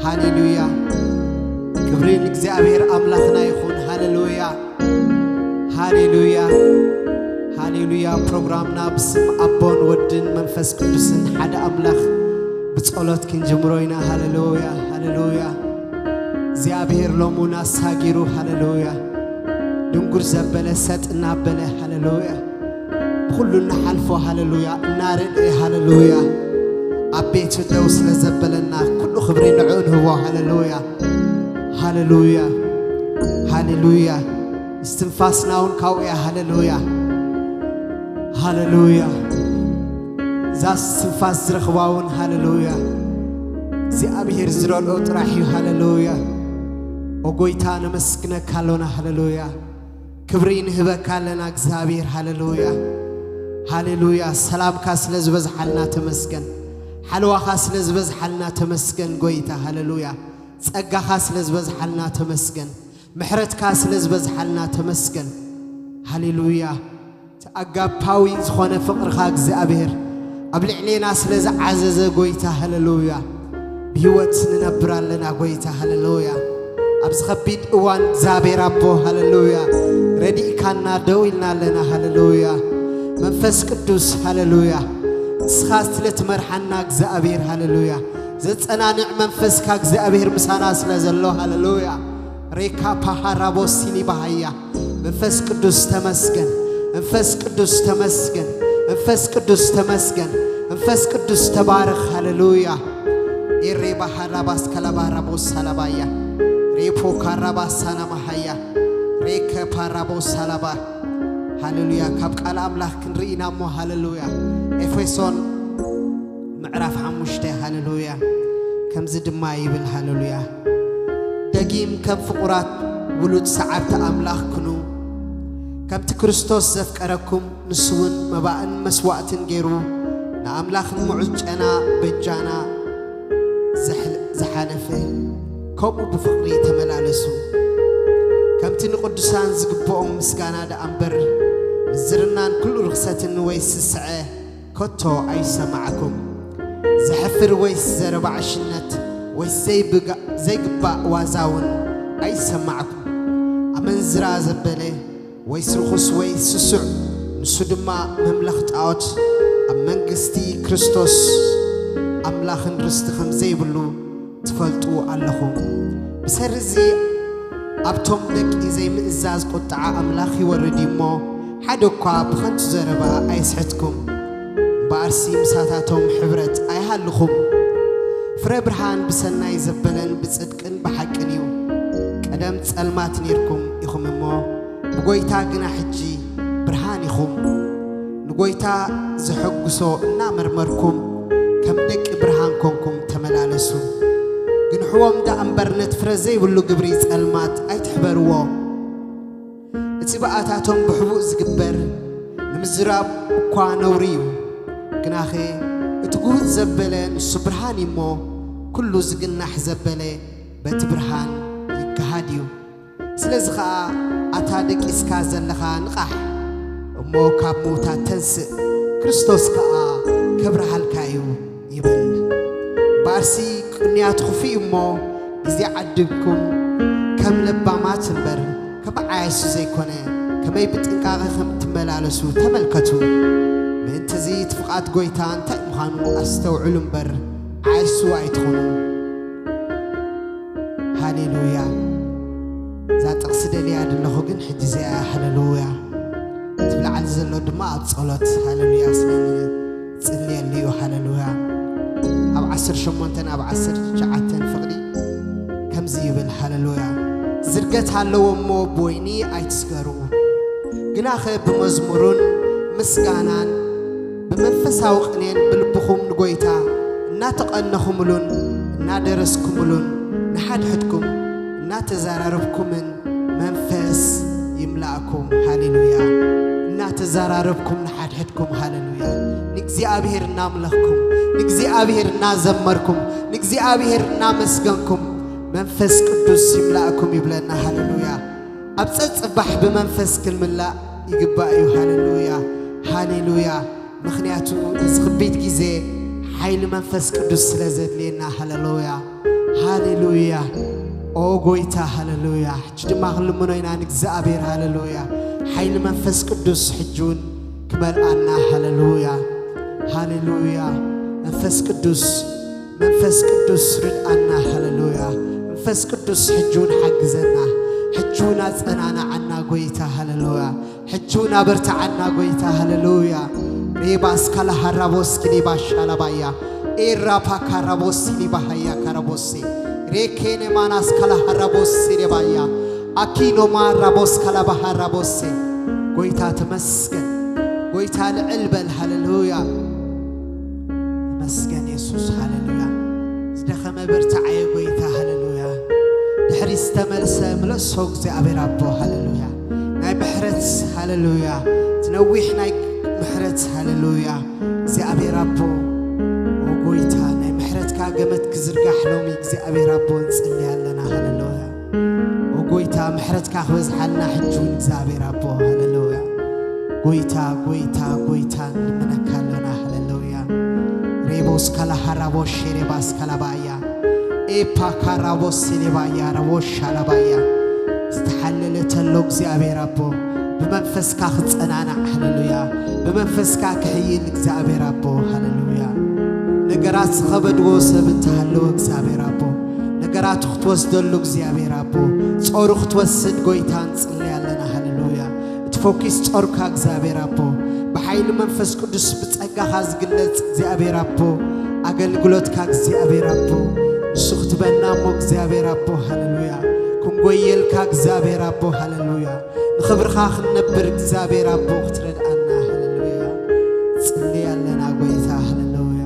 ሃሌሉያ። ክብሪ ንእግዚኣብሔር ኣምላኽና ይኹን። ሃሌሉያ፣ ሃሌሉያ፣ ሃሌሉያ። ፕሮግራምና ብስም ኣቦን ወድን መንፈስ ቅዱስን ሓደ ኣምላኽ ብጸሎት ክንጅምሮ ኢና። ሃሌሉያ፣ ሃሌሉያ። እግዚኣብሔር ሎሙን ኣሳጊሩ፣ ሃሌሉያ፣ ድንጉር ዘበለ ሰጥ እናበለ፣ ሃሌሉያ፣ ብኹሉ እናሓልፎ፣ ሃሌሉያ፣ እናረድኤ፣ ሃሌሉያ፣ ኣብ ቤቱ ደው ስለ ዘበለና ኩሉ ክብሪ ንዕኡ ንህቦ። ሃሌሉያ፣ ሃሌሉያ፣ ሃሌሉያ። እስትንፋስና እውን ካብኡ እያ። ሃሌሉያ፣ ሃሌሉያ። እዛ እስትንፋስ ዝረኽባ እውን፣ ሃሌሉያ፣ እግዚኣብሔር ዝረድኦ ጥራሕ እዩ። ሃሌሉያ። ኦ ጎይታ፣ ነመስግነካ ኣሎና። ሃሌሉያ። ክብሪ ንህበካ ኣለና እግዚኣብሔር። ሃሌሉያ፣ ሃሌሉያ። ሰላምካ ስለ ዝበዝሓልና ተመስገን። ሓለዋኻ ስለ ዝበዝሓልና ተመስገን ጎይታ። ሃሌሉያ። ጸጋኻ ስለ ዝበዝሓልና ተመስገን። ምሕረትካ ስለ ዝበዝሓልና ተመስገን። ሃሌሉያ። እቲ ኣጋፓዊ ዝኾነ ፍቕርኻ እግዚኣብሔር ኣብ ልዕሌና ስለ ዝዓዘዘ ጎይታ፣ ሃሌሉያ፣ ብህይወት ንነብር ኣለና ጎይታ። ሃሌሉያ። ኣብዚ ኸቢድ እዋን እግዚኣብሔር ኣቦ፣ ሃሌሉያ፣ ረዲእካና ደው ኢልና ኣለና። ሃሌሉያ። መንፈስ ቅዱስ፣ ሃሌሉያ፣ ንስኻ ስለ ትመርሓና እግዚኣብሔር፣ ሃሌሉያ፣ ዘጸናንዕ መንፈስካ እግዚኣብሔር ምሳና ስለ ዘሎ፣ ሃሌሉያ። ሬካ ፓሃራቦ ሲኒ ባሃያ። መንፈስ ቅዱስ ተመስገን፣ መንፈስ ቅዱስ ተመስገን፣ መንፈስ ቅዱስ ተመስገን፣ መንፈስ ቅዱስ ተባረኽ። ሃሌሉያ። ኤሬ ባሃራባስ ከላባራቦስ ሳላባያ። ሬፖ ካራባስ ሳናማሃያ። ሬከ ፓራቦስ ሳላባ። ሃሌሉያ። ካብ ቃል ኣምላኽ ክንርኢ ኢና እሞ፣ ሃሌሉያ። ኤፌሶን ምዕራፍ ሓሙሽተ፣ ሃሌሉያ፣ ከምዚ ድማ ይብል። ሃሌሉያ። ደጊም ከም ፍቑራት ውሉድ ሰዓብቲ ኣምላኽ ኩኑ፣ ከምቲ ክርስቶስ ዘፍቀረኩም፣ ንሱ እውን መባእን መስዋእትን ገይሩ ንኣምላኽ ንምዑዝ ጨና በጃና ዘሕል-፣ ዝሓለፈ፣ ከምኡ ብፍቕሪ ተመላለሱ። ከምቲ ንቅዱሳን ዝግብኦም ምስጋና ደኣ እምበር፣ ምዝርናን ኩሉ ርኽሰትን ወይ ስስዐ ከቶ ኣይሰማዕኩም። ዘሕፍር ወይስ ዘረባ ዕሽነት ወይስ ዘይብጋ-፣ ዘይግባእ ዋዛ እውን ኣይሰማዕኩም። ኣመንዝራ ዘበለ ወይስ ርኹስ ወይ ስሱዕ፣ ንሱ ድማ መምለኽ ጣዖት፣ ኣብ መንግስቲ ክርስቶስ ኣምላኽን ርስቲ ከም ዘይብሉ ትፈልጡ ኣለኹም። ብሰሪ እዚ ኣብቶም ደቂ ዘይምእዛዝ ቁጥዓ ኣምላኽ ይወርድ እዩ እሞ፣ ሓደ እኳ ብኸንቱ ዘረባ ኣይስሕትኩም፣ እምበኣርሲ ምሳታቶም ሕብረት ኣይሃልኹም። ፍረ ብርሃን ብሰናይ ዘበለን ብጽድቅን ብሓቅን እዩ። ቀደም ጸልማት ኔርኩም ኢኹም እሞ፣ ብጎይታ ግና ሕጂ ብርሃን ኢኹም። ንጎይታ ዘሐጉሶ እናመርመርኩም፣ ከም ደቂ ብርሃን ኮንኩም ተመላለሱ። ግንሕዎም ደኣ እምበር፣ ነቲ ፍረ ዘይብሉ ግብሪ ጸልማት ኣይትሕበርዎ። እቲ ብኣታቶም ብሕቡእ ዝግበር ንምዝራብ እኳ ነውሪ እዩ። ግናኸ እቲ ግሁድ ዘበለ ንሱ ብርሃን እዩ እሞ፣ ኩሉ ዝግናሕ ዘበለ በቲ ብርሃን ይገሃድ እዩ። ስለዚ ኸኣ ኣታ ደቂስካ ዘለኻ ንቓሕ፣ እሞ ካብ ምዉታት ተንስእ፣ ክርስቶስ ከኣ ከብርሃልካ እዩ ይብል። እምበኣርሲ ቅንያት ክፉእ እዩ እሞ፣ ግዜ ዓዲግኩም ከም ለባማት እምበር ከም ዓያሹ ዘይኮነ፣ ከመይ ብጥንቃቐ ከም እትመላለሱ ተመልከቱ። ምእንትዚ እቲ ፍቓድ ጐይታ እንታይ ምዃኑ ኣስተውዕሉ እምበር፣ ዓያሹ ኣይትኹኑ። ሃሌሉያ። እዛ ጥቕሲ ደልያ ዘለኹ ግን ሕጂ እዚኣ እያ። ሃሌሉያ። እቲ ብላዕሊ ዘሎ ድማ ኣብ ጸሎት ሃሌሉያ ስለ እንጽልየሉ እዩ። ሃሌሉያ። ኣብ ዓሰርተ ሸሞንተን ኣብ ዓሰርተ ትሽዓተን ፍቕዲ ከምዚ ይብል። ሃሌሉያ። ዝርገት ኣለዎ እሞ ብወይኒ ኣይትስገሩ፣ ግናኸ ብመዝሙርን ምስጋናን ብመንፈሳዊ ቅኔን ብልብኹም ንጐይታ እናተቐነኹምሉን እናደረስኩምሉን ንሓድሕድኩም እናተዘራረብኩምን መንፈስ ይምላእኩም። ሃሌሉያ። እናተዘራረብኩም ንሓድሕድኩም፣ ሃሌሉያ፣ ንእግዚኣብሔር እናምለኽኩም፣ ንእግዚኣብሔር እናዘመርኩም፣ ንእግዚኣብሔር እናመስገንኩም መንፈስ ቅዱስ ይምላእኩም ይብለና። ሃሌሉያ። ኣብ ጸጽባሕ ብመንፈስ ክንምላእ ይግባእ እዩ። ሃሌሉያ፣ ሃሌሉያ። ምኽንያቱ ነዚ ኽቢድ ግዜ ሓይሊ መንፈስ ቅዱስ ስለ ዘድልየና። ሃሌሉያ፣ ሃሌሉያ። ኦ ጎይታ፣ ሃሌሉያ። ሕጂ ድማ ክንልምኖ ኢና ንእግዚኣብሔር፣ ሃሌሉያ። ሓይሊ መንፈስ ቅዱስ ሕጂ እውን ክመልኣና፣ ሃሌሉያ፣ ሃሌሉያ። መንፈስ ቅዱስ፣ መንፈስ ቅዱስ ርድኣና፣ ሃሌሉያ። መንፈስ ቅዱስ ሕጂ እውን ሓግዘና፣ ሕጂ እውን ኣጸናንዓና ጎይታ፣ ሃሌሉያ። ሕጂ እውን ኣበርትዓና ጎይታ፣ ሃሌሉያ። ሬባስ ካላሃራቦስ ኪሊባሻ ላባያ፣ ኤራፓ ካራቦስ ሊባሃያ ካራቦሴ፣ ሬኬኔ ማናስ ካላሃራቦስ ሌባያ፣ ኣኪኖ ማራቦስ ካላባሃራቦሴ። ጎይታ ተመስገን፣ ጎይታ ልዕል በል፣ ሃሌሉያ። ተመስገን የሱስ፣ ሃሌሉያ። ዝደኸመ በርትዓዮ ጎይታ፣ ሃሌሉያ። ድሕሪ ዝተመልሰ ምለሶ እግዚኣብሔር ኣቦ፣ ሃሌሉያ። ናይ ምሕረት፣ ሃሌሉያ። እቲ ነዊሕ ናይ ምሕረት፣ ሃሌሉያ። እግዚኣብሔር ኣቦ፣ ኦ ጎይታ፣ ናይ ምሕረትካ ገመድ ክዝርጋሕ ሎሚ እግዚኣብሔር ኣቦ ንጽሊ ኣለና፣ ሃሌሉያ። ኦ ጎይታ፣ ምሕረትካ ክበዝሓልና ሕጂ እውን እግዚኣብሔር ኣቦ፣ ሃሌሉያ። ጎይታ፣ ጎይታ፣ ጎይታ ንልምነካ ኣለና፣ ሃሌሉያ። ሬቦስ ካላሃራቦ ሼሬባስ ካላባያ፣ ኤፓ ካራቦስ ሴሌባያ፣ ረቦ ሻላባያ። ዝተሓለለ ተሎ እግዚኣብሔር ኣቦ፣ ብመንፈስካ ክጸናናዕ፣ ሃሌሉያ። ብመንፈስካ ክሕይል እግዚኣብሔር ኣቦ፣ ሃሌሉያ። ነገራት ዝኸበድዎ ሰብ እንተሃለወ እግዚኣብሔር ኣቦ፣ ነገራቱ ክትወስደሉ እግዚኣብሔር ኣቦ፣ ጾሩ ክትወስድ ጎይታ ንጽሊ ኣለና፣ ሃሌሉያ። እቲ ፎኪስ ጾርካ እግዚኣብሔር ኣቦ፣ ብሓይሊ መንፈስ ቅዱስ ብጸጋኻ ዝግለጽ እግዚኣብሔር ኣቦ፣ ኣገልግሎትካ እግዚኣብሔር ኣቦ፣ ንሱ ክትበና እሞ እግዚኣብሔር ኣቦ፣ ሃሌሉያ። ክንጎየልካ እግዚኣብሔር ኣቦ፣ ሃሌሉያ። ንኽብርኻ ክንነብር እግዚኣብሔር ኣቦ ክትረድኣና፣ ሃሌሉያ። ጽሊ ኣለና ጎይታ፣ ሃሌሉያ።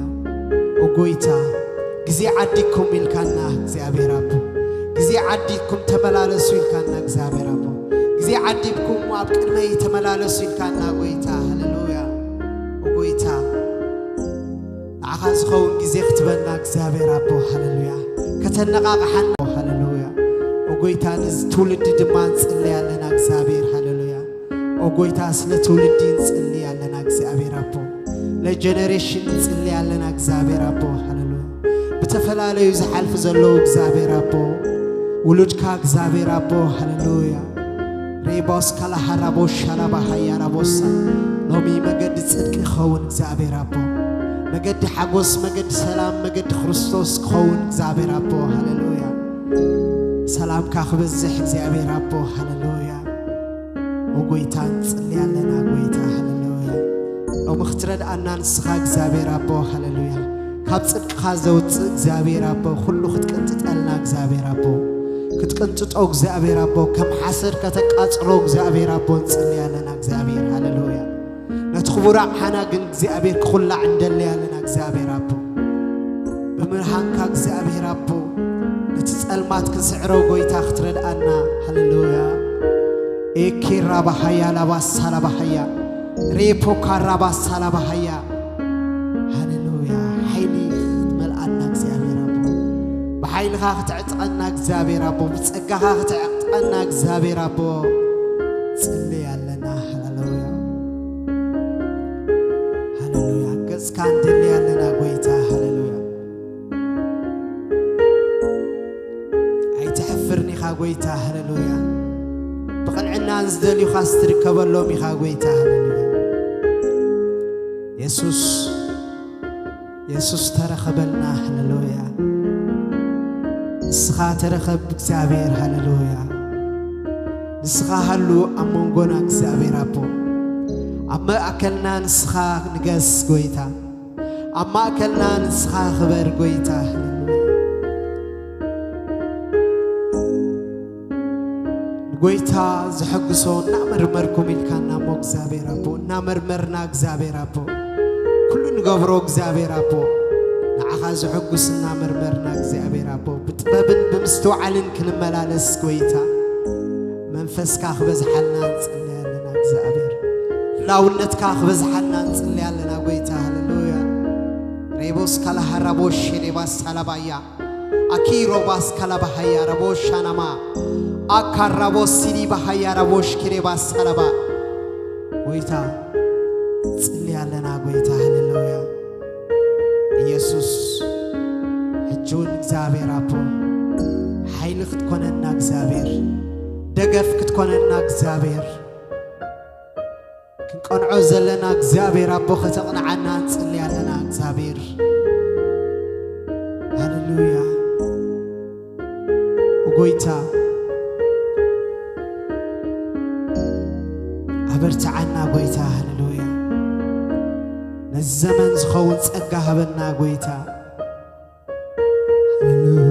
ኦ ጎይታ፣ ግዜ ዓዲኩም ኢልካና እግዚኣብሔር ኣቦ፣ ግዜ ዓዲኩም ተመላለሱ ኢልካና እግዚኣብሔር ኣቦ፣ ግዜ ዓዲኩም ኣብ ቅድመይ ተመላለሱ ኢልካና ጎይታ፣ ሃሌሉያ። ኦ ጎይታ፣ ንዓኻ ዝኸውን ግዜ ክትበና እግዚኣብሔር ኣቦ፣ ሃሌሉያ። ከተነቓቕሓና፣ ሃሌሉያ። ኦ ጎይታ፣ ነዚ ትውልዲ ድማ ንጽለይ ኣለና እግዚኣብሔር፣ ሃሌሉያ። ኦ ጎይታ፣ ስለ ትውልዲ ንጽሊ ኣለና እግዚኣብሔር ኣቦ፣ ለጀነሬሽን ንጽሊ ኣለና እግዚኣብሔር ኣቦ፣ ሃሌሉያ። ብተፈላለዩ ዝሓልፉ ዘለዉ እግዚኣብሔር ኣቦ፣ ውሉድካ እግዚኣብሔር ኣቦ፣ ሃሌሉያ። ሬባውስ ካላሃራቦ ሻላባሃያ ራቦሳ፣ ሎሚ መገዲ ጽድቂ ክኸውን እግዚኣብሔር ኣቦ፣ መገዲ ሓጎስ፣ መገዲ ሰላም፣ መገዲ ክርስቶስ ክኸውን እግዚኣብሔር ኣቦ፣ ሃሌሉያ። ሰላምካ ክበዝሕ እግዚኣብሔር ኣቦ፣ ሃሌሉያ። ኦ ጎይታ ንጽሊ ኣለና ጎይታ፣ ሃሌሉያ። ሎሚ ክትረድኣና ንስኻ እግዚኣብሔር ኣቦ፣ ሃሌሉያ። ካብ ጽድቅኻ ዘውጽእ እግዚኣብሔር ኣቦ፣ ኩሉ ክትቅንጥጠልና እግዚኣብሔር ኣቦ፣ ክትቅንጥጦ እግዚኣብሔር ኣቦ፣ ከም ሓሰር ከተቃጽሎ እግዚኣብሔር ኣቦ ንጽሊ ኣለና እግዚኣብሔር፣ ሃሌሉያ። ነቲ ክቡር ኣቕሓና ግን እግዚኣብሔር ክኹላዕ እንደሊ ኣለና እግዚኣብሔር ኣቦ፣ ብብርሃንካ እግዚኣብሔር ኣቦ፣ ነቲ ጸልማት ክንስዕሮ ጎይታ ክትረድኣና፣ ሃሌሉያ። ኤኬራ ባሃያ ላባሳ ላባሃያ፣ ሬፖ ካራ ባሳ ላባሃያ። ሃሌሉያ። ሓይሊ ክትመልኣና እግዚኣብሔር ኣቦ፣ ብሓይልኻ ክትዕጥቀና እግዚኣብሔር ኣቦ፣ ብጸጋኻ ክትዕጥቀና እግዚኣብሔር ኣቦ፣ ጽሊ ኣለና። ሃሌሉያ፣ ሃሌሉያ። ገጽካ ንደሊ ኣለና ጎይታ፣ ሃሌሉያ። ኣይትሕፍርን ኢኻ ጎይታ፣ ሃሌሉያ። ብቕንዕና ንዝደልዩኻ ስትርከበሎም ኢኻ ጎይታ፣ ሃሌሉያ። የሱስ፣ የሱስ ተረኸበልና፣ ሃሌሉያ። ንስኻ ተረኸብ እግዚኣብሔር፣ ሃሌሉያ። ንስኻ ሃሉ ኣብ መንጎና እግዚኣብሔር ኣቦ፣ ኣብ ማእከልና ንስኻ ንገስ ጎይታ። ኣብ ማእከልና ንስኻ ክበር ጎይታ። ንጎይታ ዘሐግሶ እናመርመርኩም ኢልካና እሞ እግዚኣብሔር ኣቦ፣ እናመርመርና እግዚኣብሔር ኣቦ፣ ኩሉ ንገብሮ እግዚኣብሔር ኣቦ፣ ንዓኻ ዘሐጉስ እናመርመርና እግዚኣብሔር ኣቦ፣ ብጥበብን ብምስትውዓልን ክንመላለስ ጎይታ መንፈስካ ክበዝሓልና ንጽሊ ኣለና እግዚኣብሔር። ህላውነትካ ክበዝሓልና ንጽሊ ኣለና ጎይታ። ሃሌሉያ። ሬቦስ ካላሃራቦሽ ሬባስ ሳላባያ፣ ኣኪሮባስ ካላባሃያ ረቦሽ ሻናማ፣ ኣካራቦስ ሲዲ ባሃያ ረቦሽ ኬሬባስ ሳላባ። ጎይታ ጽሊ ኣለና ጎይታ። ሃሌሉያ። ኢየሱስ ሕጂ እውን እግዚኣብሔር ኣቦ ሓይሊ ክትኮነ ደገፍ ክትኮነና እግዚኣብሔር፣ ክንቀንዖ ዘለና እግዚኣብሔር ኣቦ ከተቕንዓና ንጽሊ ኣለና እግዚኣብሔር። ሃሌሉያ። ጎይታ ኣበርትዓና ጎይታ። ሃሌሉያ። ነዚ ዘመን ዝኸውን ጸጋ ሃበና ጎይታ። ሃሌሉያ።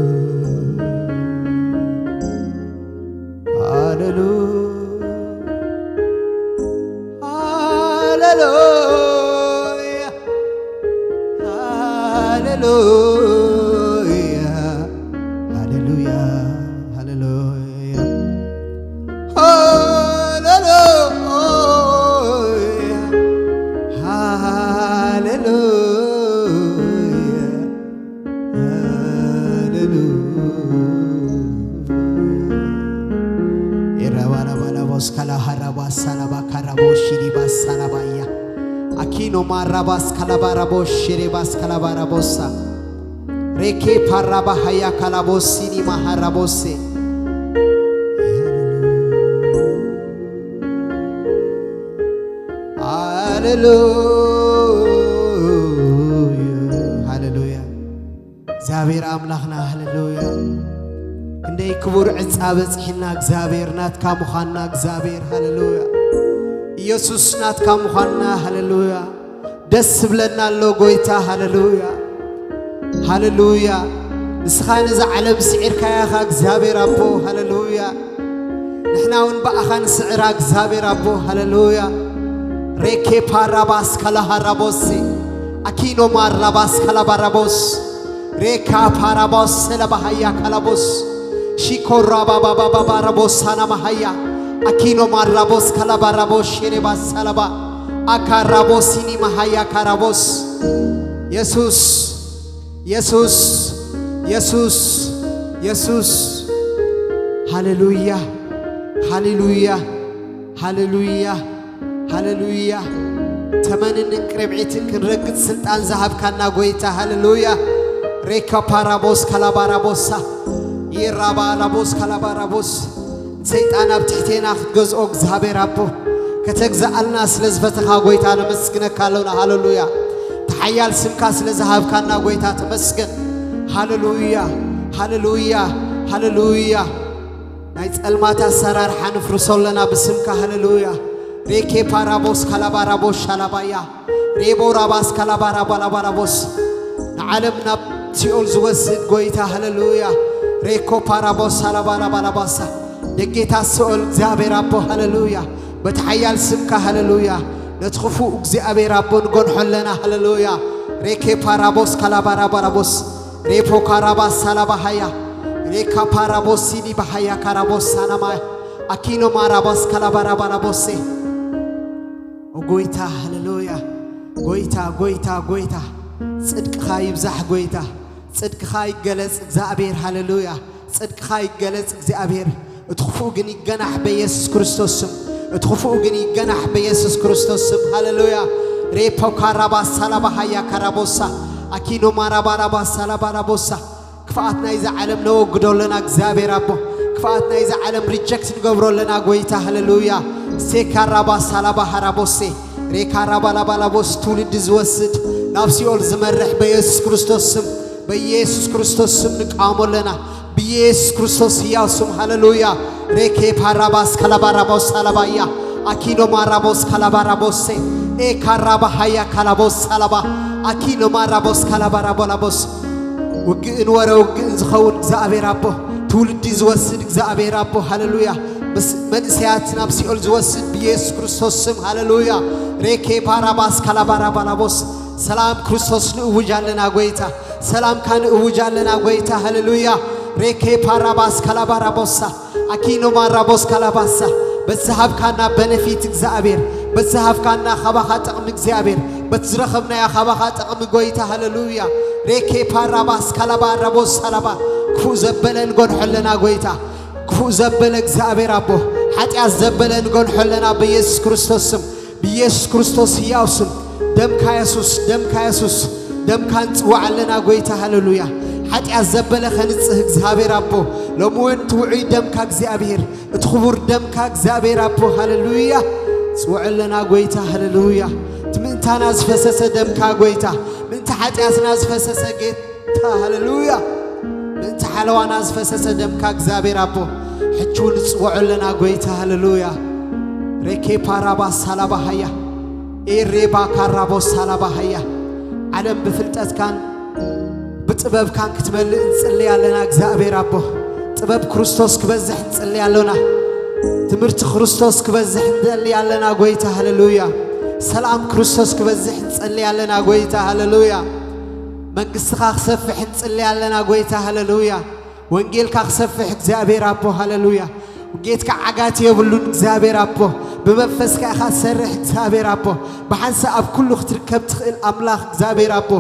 ሃሌሉያ። ሃሌሉያ። ሃሌሉያ። ሃሌሉያ። ሃሌሉያ። ሃሌሉያ። ሃሌሉያ። ኢራባላባላቦስ ካላሃራባስ ሳላባ ካራቦ ሺሪባስ ሳላባያ። አኪኖ ማራባስ ካላባራቦ ሺሪባስ ካላባራቦሳ። ሬኬ ፓራባ ሃያ ካላቦሲኒ ማሃራቦሴ። ሃሌሉያ። ሃሌሉያ። እግዚኣብሔር ኣምላኽና። ሃሌሉያ። ክንደይ ክቡር ዕፃ በፂሕና እግዚኣብሔር ናትካ ምዃንና እግዚኣብሔር። ሃሌሉያ። ኢየሱስ ናትካ ምዃንና። ሃሌሉያ። ደስ ዝብለና ኣሎ ጎይታ። ሃሌሉያ። ሃሌሉያ። ንስኻ ነዛ ዓለም ስዒርካያ ኢኻ እግዚኣብሔር ኣቦ። ሃሌሉያ። ንሕና እውን ብኣኻ ንስዕራ እግዚኣብሔር ኣቦ። ሃሌሉያ። ሬኬ ፓራባስ ካላሃራቦሴ። አኪኖ ማራባስ ካላባራቦስ። ሬካ ፓራባስ ሰለባሃያ ካላቦስ። ሺኮ ራባባባባራቦሳና ማሃያ። አኪኖ ማራቦስ ካላባራቦስ ሼሬባስ ሳላባ። አካራቦሲኒ ማሃያ ካራቦስ። የሱስ፣ የሱስ፣ የሱስ፣ የሱስ። ሃሌሉያ፣ ሃሌሉያ፣ ሃሌሉያ፣ ሃሌሉያ። ተመንን እንቅርብዒትን ክንረግጽ ስልጣን ዝሃብካና ጎይታ። ሃሌሉያ። ሬካ ፓራቦስ ካላባራቦሳ። ይራባ ላቦስ ካላባራቦስ። ሰይጣን ኣብ ትሕቴና ክትገዝኦ እግዚኣብሔር ኣቦ፣ ከተግዝኣልና ስለ ዝፈተኻ ጎይታ ነመስግነካ ኣለና። ሃሌሉያ። ተሓያል ስምካ ስለ ዝሃብካና ጎይታ ተመስገን። ሃሌሉያ፣ ሃሌሉያ፣ ሃሌሉያ። ናይ ጸልማት ኣሰራርሓ ንፍርሶ ኣለና ብስምካ። ሃሌሉያ። ሬኬ ፓራቦስ ካላባራቦስ ሻላባያ። ሬቦ ራባስ ካላባራባላባላቦስ። ንዓለም ናብ ሲኦል ዝወስድ ጎይታ። ሃሌሉያ። ሬኮ ፓራቦስ ሳላባላባላባሳ። ደጌታ ሲኦል እግዚኣብሔር ኣቦ። ሃሌሉያ። በቲ ሓያል ስምካ። ሃሌሉያ። ነቲ ክፉእ እግዚኣብሔር ኣቦ ንጎንሖ ኣለና። ሃሌሉያ። ሬኬ ፓራቦስ ካላባራባላቦስ። ሬፖ ካራባስ ሳላባሃያ። ሬካ ፓራቦስ ሲኒ ባሃያ ካራቦስ ሳናማያ። አኪኖ ማራባስ ካላባራባላቦሴ። ኦ ጎይታ። ሃሌሉያ። ጎይታ፣ ጎይታ፣ ጎይታ። ጽድቅኻ ይብዛሕ ጎይታ። ጽድቅኻ ይገለጽ እግዚኣብሔር። ሃሌሉያ። ጽድቅኻ ይገለጽ እግዚኣብሔር። እቲ ክፉእ ግን ይገናሕ በኢየሱስ ክርስቶስ ስም። እቲ ክፉእ ግን ይገናሕ በኢየሱስ ክርስቶስ ስም። ሃሌሉያ። ሬፖ ካራባስ ሳላባሃያ ካራቦሳ። አኪኖ ማራባላባስ ሳላባላቦሳ። ክፍኣት ናይዛ ዓለም ነወግዶ ኣለና እግዚኣብሔር ኣቦ። ክፍኣት ናይዛ ዓለም ሪጀክት ንገብሮ ኣለና ጎይታ። ሃሌሉያ። ሴካራባ ሳላባ ሃራቦሴ። ሬካራባ ላባላቦስ። ትውልዲ ዝወስድ፣ ናብ ሲኦል ዝመርሕ በኢየሱስ ክርስቶስ ስም፣ በኢየሱስ ክርስቶስ ስም ንቃወሞ ኣለና። ብኢየሱስ ክርስቶስ ህያው ስም። ሃሌሉያ። ሬኬ ፓራባስ ካላባራቦስ ሳላባያ። አኪኖ ማራቦስ ካላባራቦሴ። ኤ ካራባ ሃያ ካላቦስ ሳላባ። አኪኖ ማራቦስ ካላባራቦላቦስ። ውግእን ወረ ውግእን ዝኸውን እግዚኣብሔር ኣቦ፣ ትውልዲ ዝወስድ እግዚኣብሔር ኣቦ። ሃሌሉያ። ምስ መንእሰያት ናብ ሲኦል ዝወስድ ብኢየሱስ ክርስቶስ ስም። ሃሌሉያ። ሬኬ ፓራባስ ካላባራባላቦስ። ሰላም ክርስቶስ ንእውጅ ኣለና ጎይታ። ሰላምካ ንእውጅ ኣለና ጎይታ። ሃሌሉያ። ሬኬ ፓራባስ ካላባራቦሳ። አኪኖ ማራቦስ ካላባሳ። በቲ ዝሃብካና በነፊት እግዚኣብሔር፣ በቲ ዝሃብካና ካባኻ ጥቕሚ እግዚኣብሔር፣ በቲ ዝረኸብናዮ ካባኻ ጥቕሚ ጎይታ። ሃሌሉያ። ሬኬ ፓራባስ ካላባራቦስ ሳላባ። ክፉእ ዘበለ ንጎንሖ ኣለና ጎይታ። ክፉእ ዘበለ እግዚኣብሔር ኣቦ፣ ሓጢኣት ዘበለ ንጎንሖ ኣለና ብኢየሱስ ክርስቶስ ስም። ብኢየሱስ ክርስቶስ ህያው ስም። ደምካ የሱስ፣ ደምካ የሱስ፣ ደምካ ንጽዋዕ ኣለና ጎይታ። ሃሌሉያ። ሓጢኣት ዘበለ ኸንጽህ እግዚኣብሔር ኣቦ፣ ሎሚ እውን እቲ ውዑይ ደምካ እግዚኣብሔር፣ እቲ ክቡር ደምካ እግዚኣብሔር ኣቦ፣ ሃሌሉያ። ጽውዖ ኣለና ጐይታ፣ ሃሌሉያ። እቲ ምእንታና ዝፈሰሰ ደምካ ጐይታ፣ ምእንቲ ሓጢኣትና ዝፈሰሰ ጌታ፣ ሃሌሉያ። ምእንቲ ሓለዋና ዝፈሰሰ ደምካ እግዚኣብሔር ኣቦ፣ ሕጂ እውን ንጽውዖ ኣለና ጐይታ፣ ሃሌሉያ። ሬኬ ፓራባ ሳላባሃያ፣ ኤሬባ ካራቦ ሳላባሃያ። ዓለም ብፍልጠትካን ብጥበብካን ክትመልእ ንጽሊ ኣለና እግዚኣብሔር ኣቦ። ጥበብ ክርስቶስ ክበዝሕ ንጽሊ ኣሎና። ትምህርቲ ክርስቶስ ክበዝሕ ንደሊ ኣለና ጐይታ፣ ሃሌሉያ። ሰላም ክርስቶስ ክበዝሕ ንጽሊ ኣለና ጐይታ፣ ሃሌሉያ። መንግስትኻ ክሰፍሕ ንጽሊ ኣለና ጐይታ፣ ሃሌሉያ። ወንጌልካ ክሰፍሕ እግዚኣብሔር ኣቦ፣ ሃሌሉያ። ጌትካ ዓጋት የብሉን እግዚኣብሔር ኣቦ። ብመንፈስካ ኢኻ ትሰርሕ እግዚኣብሔር ኣቦ። ብሓንሳእ ኣብ ኩሉ ክትርከብ ትኽእል ኣምላኽ እግዚኣብሔር ኣቦ።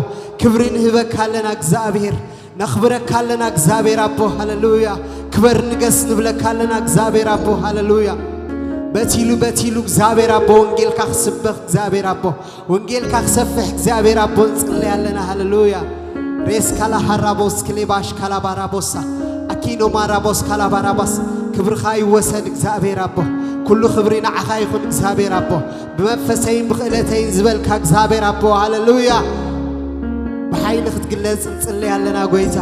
ክብሪ ንህበካ ኣለና እግዚኣብሔር። ነኽብረካ ኣለና እግዚኣብሔር ኣቦ፣ ሃሌሉያ። ክበር ንገስ ንብለካ ኣለና እግዚኣብሔር ኣቦ፣ ሃሌሉያ። በቲሉ በቲሉ እግዚኣብሔር ኣቦ ወንጌልካ ክስበኽ እግዚኣብሔር ኣቦ፣ ወንጌልካ ክሰፍሕ እግዚኣብሔር ኣቦ ንጽለይ ኣለና፣ ሃሌሉያ። ሬስ ካላ ሃራቦስ ክሌባሽ ካላባራቦሳ፣ ኣኪኖ ማራቦስ ካላባራባስ። ክብርኻ ይወሰድ እግዚኣብሔር ኣቦ። ኩሉ ክብሪ ንዓኻ ይኹን እግዚኣብሔር ኣቦ። ብመንፈሰይን ብኽእለተይን ዝበልካ እግዚኣብሔር ኣቦ፣ ሃሌሉያ። ብሓይሊ ክትግለጽ ንጽለይ ኣለና ጐይታ።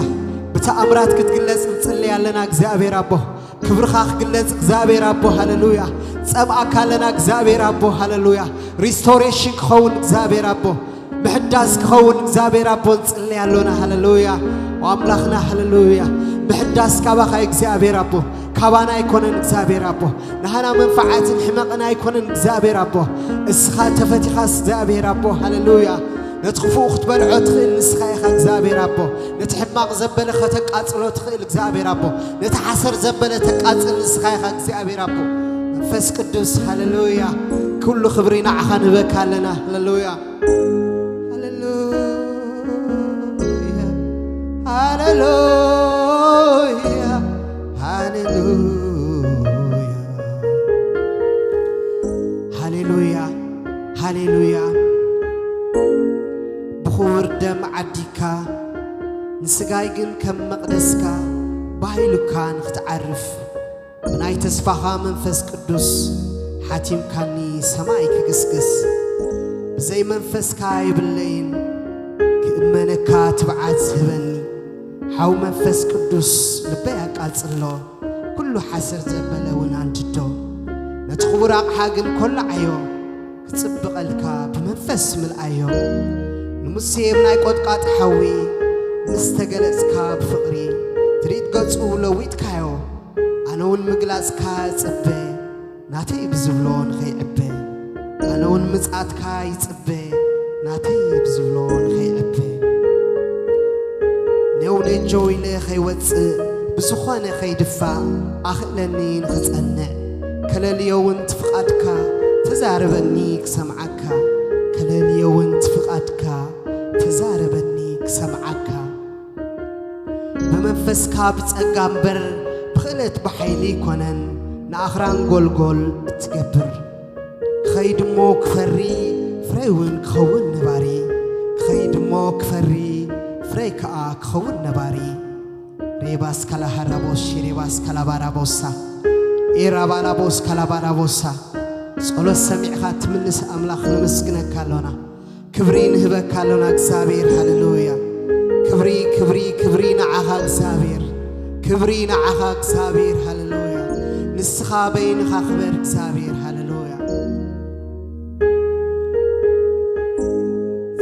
ብተኣምራት ክትግለጽ ንጽለይ ኣለና እግዚኣብሔር ኣቦ። ክብርኻ ክግለጽ እግዚኣብሔር ኣቦ፣ ሃሌሉያ። ጸምኣካ ኣለና እግዚኣብሔር ኣቦ፣ ሃሌሉያ። ሪስቶሬሽን ክኸውን እግዚኣብሔር ኣቦ፣ ምሕዳስ ክኸውን እግዚኣብሔር ኣቦ ንጽለይ ኣሎና፣ ሃሌሉያ። ኣምላኽና፣ ሃሌሉያ። ምሕዳስ ካባኻ እግዚኣብሔር ኣቦ፣ ካባና ኣይኮነን እግዚኣብሔር ኣቦ። ንሃና መንፈዓትን ሕመቕን ኣይኮነን እግዚኣብሔር ኣቦ። እስኻ ተፈቲኻስ እግዚኣብሔር ኣቦ፣ ሃሌሉያ። ነቲ ክፉእ ክትበልዖ ትኽእል ንስኻ ኢኻ እግዚኣብሔር ኣቦ። ነቲ ሕማቕ ዘበለ ከተቃጽሎ ትኽእል እግዚኣብሔር ኣቦ። ነቲ ሓሰር ዘበለ ተቃጽል ንስኻ ኢኻ እግዚኣብሔር ኣቦ። መንፈስ ቅዱስ፣ ሃሌሉያ። ኩሉ ክብሪ ንዓኻ ንህበካ ኣለና፣ ሃሌሉያ። ሃሌሉያ፣ ሃሌሉያ፣ ሃሌሉያ፣ ሃሌሉያ፣ ሃሌሉያ። ብኽቡር ደም ዓዲግካ፣ ንስጋይ ግን ከም መቕደስካ ባህ ኢሉካ ንኽትዓርፍ፣ ብናይ ተስፋኻ መንፈስ ቅዱስ ሓቲምካኒ ሰማይ ክግስግስ። ብዘይ መንፈስካ የብለይን ክእመነካ ትብዓት ዝህበኒ። ሓው መንፈስ ቅዱስ ልበይ ኣቃጽሎ፣ ኩሉ ሓሰር ዘበለ እውን ኣንድዶ። ነቲ ክቡር ኣቕሓ ግን ኮላዓዮ፣ ክጽብቐልካ ብመንፈስ ምልኣዮ። ንሙሴ ብናይ ቆጥቃጥ ሓዊ ምስ ተገለጽካ ብፍቕሪ፣ ትርኢት ገጹ ለዊጥካዮ። ኣነ እውን ምግላጽካ እጽበ፣ ናተይ ብዝብሎ ንኸይዕበ። ኣነ እውን ምጽኣትካ ይጽበ፣ ናተይ ብዝብሎ ንኸይዕበ። ኔው ነጆ ኢለ ኸይወጽእ፣ ብዝኾነ ኸይድፋእ፣ ኣኽእለኒ ንኽጸንዕ። ከለልዮ እውን ትፍቓድካ፣ ተዛረበኒ ክሰምዓካ። ከለልዮ እውን ትፍቓድካ፣ ተዛረበኒ ክሰምዓካ። ብመንፈስካ ብጸጋ እምበር፣ ብኽእለት ብሓይሊ ኣይኮነን፣ ንኣኽራን ጎልጎል እትገብር። ክኸይድ እሞ ክፈሪ፣ ፍረይ እውን ክኸውን ነባሪ። ክኸይድ እሞ ክፈሪ፣ ፍረይ ከኣ ክኸውን ነባሪ። ሬባስ ካላሃራቦስ፣ ሬባስ ካላባራቦሳ፣ ኤራባላቦስ ካላባራቦሳ። ጸሎት ሰሚዕኻ ትምልስ ኣምላኽ ነመስግነካ ኣሎና። ክብሪ ንህበካ ኣሎና እግዚኣብሔር፣ ሃሌሉያ። ክብሪ፣ ክብሪ፣ ክብሪ ንዓኻ እግዚኣብሔር። ክብሪ ንዓኻ እግዚኣብሔር፣ ሃሌሉያ። ንስኻ በይንኻ ክበር እግዚኣብሔር፣ ሃሌሉያ።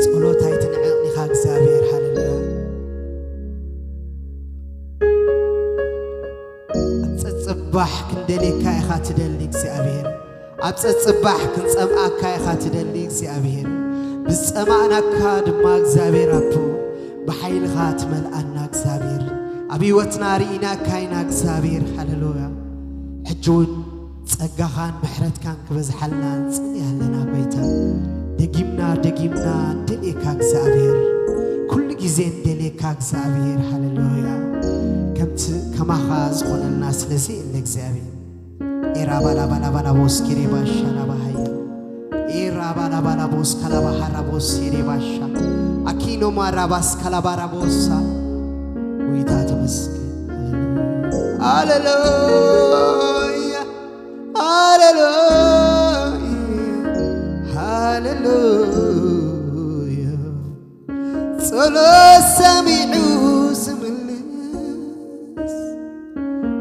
ጸሎት ኣይትንዕቕ ኢኻ እግዚኣብሔር፣ ሃሌሉያ። ኣብ ጸጽባሕ ክንደልየካ ኢኻ ትደሊ እግዚኣብሔር። ኣብ ጸጽባሕ ክንጸምኣካ ኢኻ ትደሊ እግዚኣብሔር። ብዝጸማእናካ ድማ እግዚኣብሔር ኣቦ፣ ብሓይልኻ ትመልኣና እግዚኣብሔር። ኣብ ህይወትና ርኢናካ ኢና እግዚኣብሔር። ሃሌሉያ። ሕጂ እውን ጸጋኻን ምሕረትካን ክበዝሓልና ንጽሊ ኣለና ጐይታ። ደጊምና ደጊምና ንደልየካ እግዚኣብሔር። ኩሉ ግዜ ንደልየካ እግዚኣብሔር። ሃሌሉያ። ከምቲ ከማኻ ዝኾነልና ስለዚ የለ እግዚኣብሔር። ኤራ ባላ ባላ ባላ ቦስ ኬሬ ባሻ ላባሃያ። ኤራ ባላ ባላ ቦስ ካላባሃራ ቦስ ሴሬ ባሻ። ኣኪኖ ማራ ባስ ካላባራ ቦሳ። ጎይታ ተመስገን። ሃሌሉያ፣ ሃሌሉያ፣ ሃሌሉያ። ጸሎት ሰሚዑ ዝምልስ፣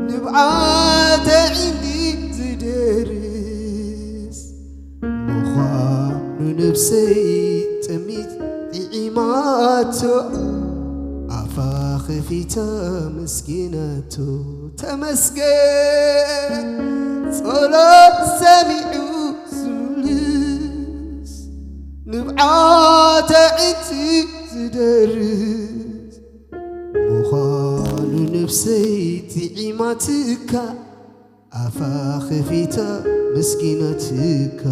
ንብዓተ ዒንዲ ዝደርስ ምዃኑ ነብሰይ ጥሚት ጥዒማቶ፣ ኣፋ ኸፊታ መስኪናቶ። ተመስገን። ጸሎት ሰሚዑ ዝምልስ፣ ንብዓተ ዒንቲ ዝደርስ ምዃኑ ነብሰይ ጥዒማትካ፣ ኣፋ ኸፊታ መስኪናትካ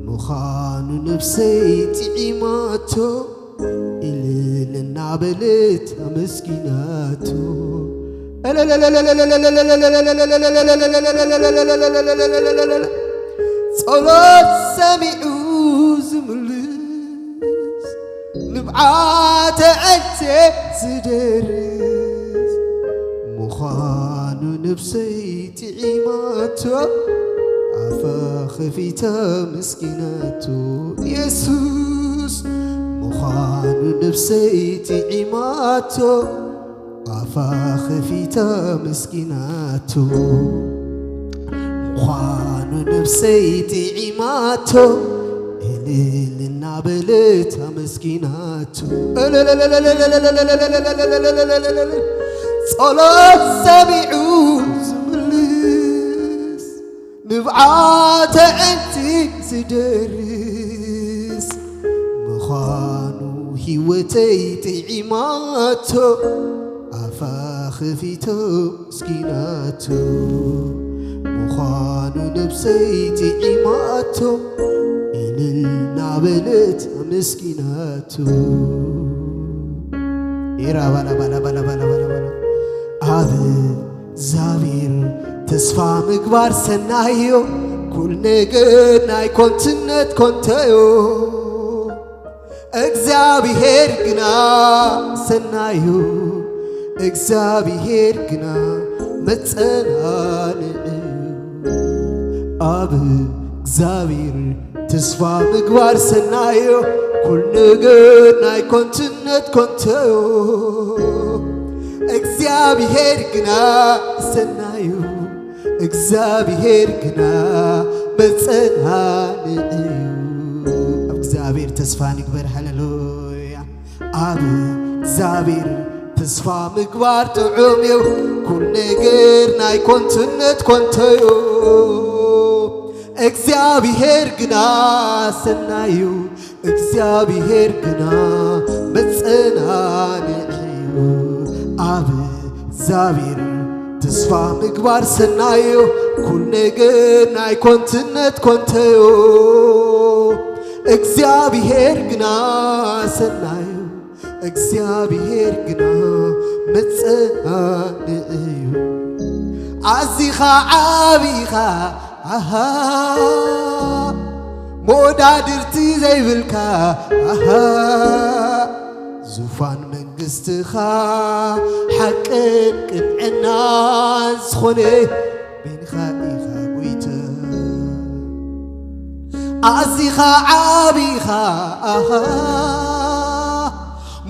ምዃኑ ነብሰይ ጥዒማቶ፣ እልል እናበለት ኣመስኪናቶ። ጸሎት ሰሚዑ ዝምልስ፣ ንብዓተ ዕንቴ ዝደርስ ምዃኑ ነብሰይ ጥዒማቶ፣ ኣፋ ኸፊታ መስኪናቶ። የሱስ ምዃኑ ነብሰይ ጥዒማቶ፣ ኣፋ ኸፊታ መስኪናቶ። ምዃኑ ነብሰይ ጥዒማቶ፣ እልል እናበለት ኣመስኪናቶ። ጸሎት ሰሚዑ ዝምልስ፣ ንብዓተ ዕንቲ ዝደርስ ምዃኑ ህይወተይ ጥዒማቶ፣ ኣፋ ኸፊቶ ኣመስኪናቶ። ምዃኑ ነብሰይ ጥዒማቶ፣ እልል እናበለት ኣመስኪናቶ። ኢራ ባላ ባላ ባላ ባላ ባላ ባላ። ኣብ እግዚኣብሔር ተስፋ ምግባር ሰናይዮ፣ ኩሉ ነገር ናይ ኮንትነት ኮንተዮ። እግዚኣብሔር ግና ሰናዩ፣ እግዚኣብሔር ግና መጸናንዕዩ። ኣብ እግዚኣብሔር ተስፋ ምግባር ሰናዩ፣ ኩሉ ነገር ናይ ኮንትነት ኮንተዮ። እግዚኣብሔር ግና ሰናዩ፣ እግዚኣብሔር ግና መጸናንዕዩ። ኣብ እግዚኣብሔር ተስፋ ንግበር። ሃሌሉያ። ኣብ እግዚኣብሔር ተስፋ ምግባር ጥዑም እዩ፣ ኩሉ ነገር ናይ ኮንትነት ኮንተዮ። እግዚኣብሔር ግና ሰናዩ፣ እግዚኣብሔር ግና መጸናንዕዩ። ኣብ እግዚኣብሔር ተስፋ ምግባር ሰናዩ፣ ኩሉ ነገር ናይ ኮንትነት ኮንተዮ። እግዚኣብሔር ግና ሰናዩ፣ እግዚኣብሔር ግና መጸናንዕዩ። ኣዚኻ ዓቢኻ፣ ኣሃ፣ መወዳድርቲ ዘይብልካ፣ ኣሃ፣ ዙፋን መንግስትኻ ሓቅን ቅንዕናን ዝኾነ በይንኻ ኢኻ ጎይታ። ኣዚኻ ዓቢኻ፣ ኣሃ፣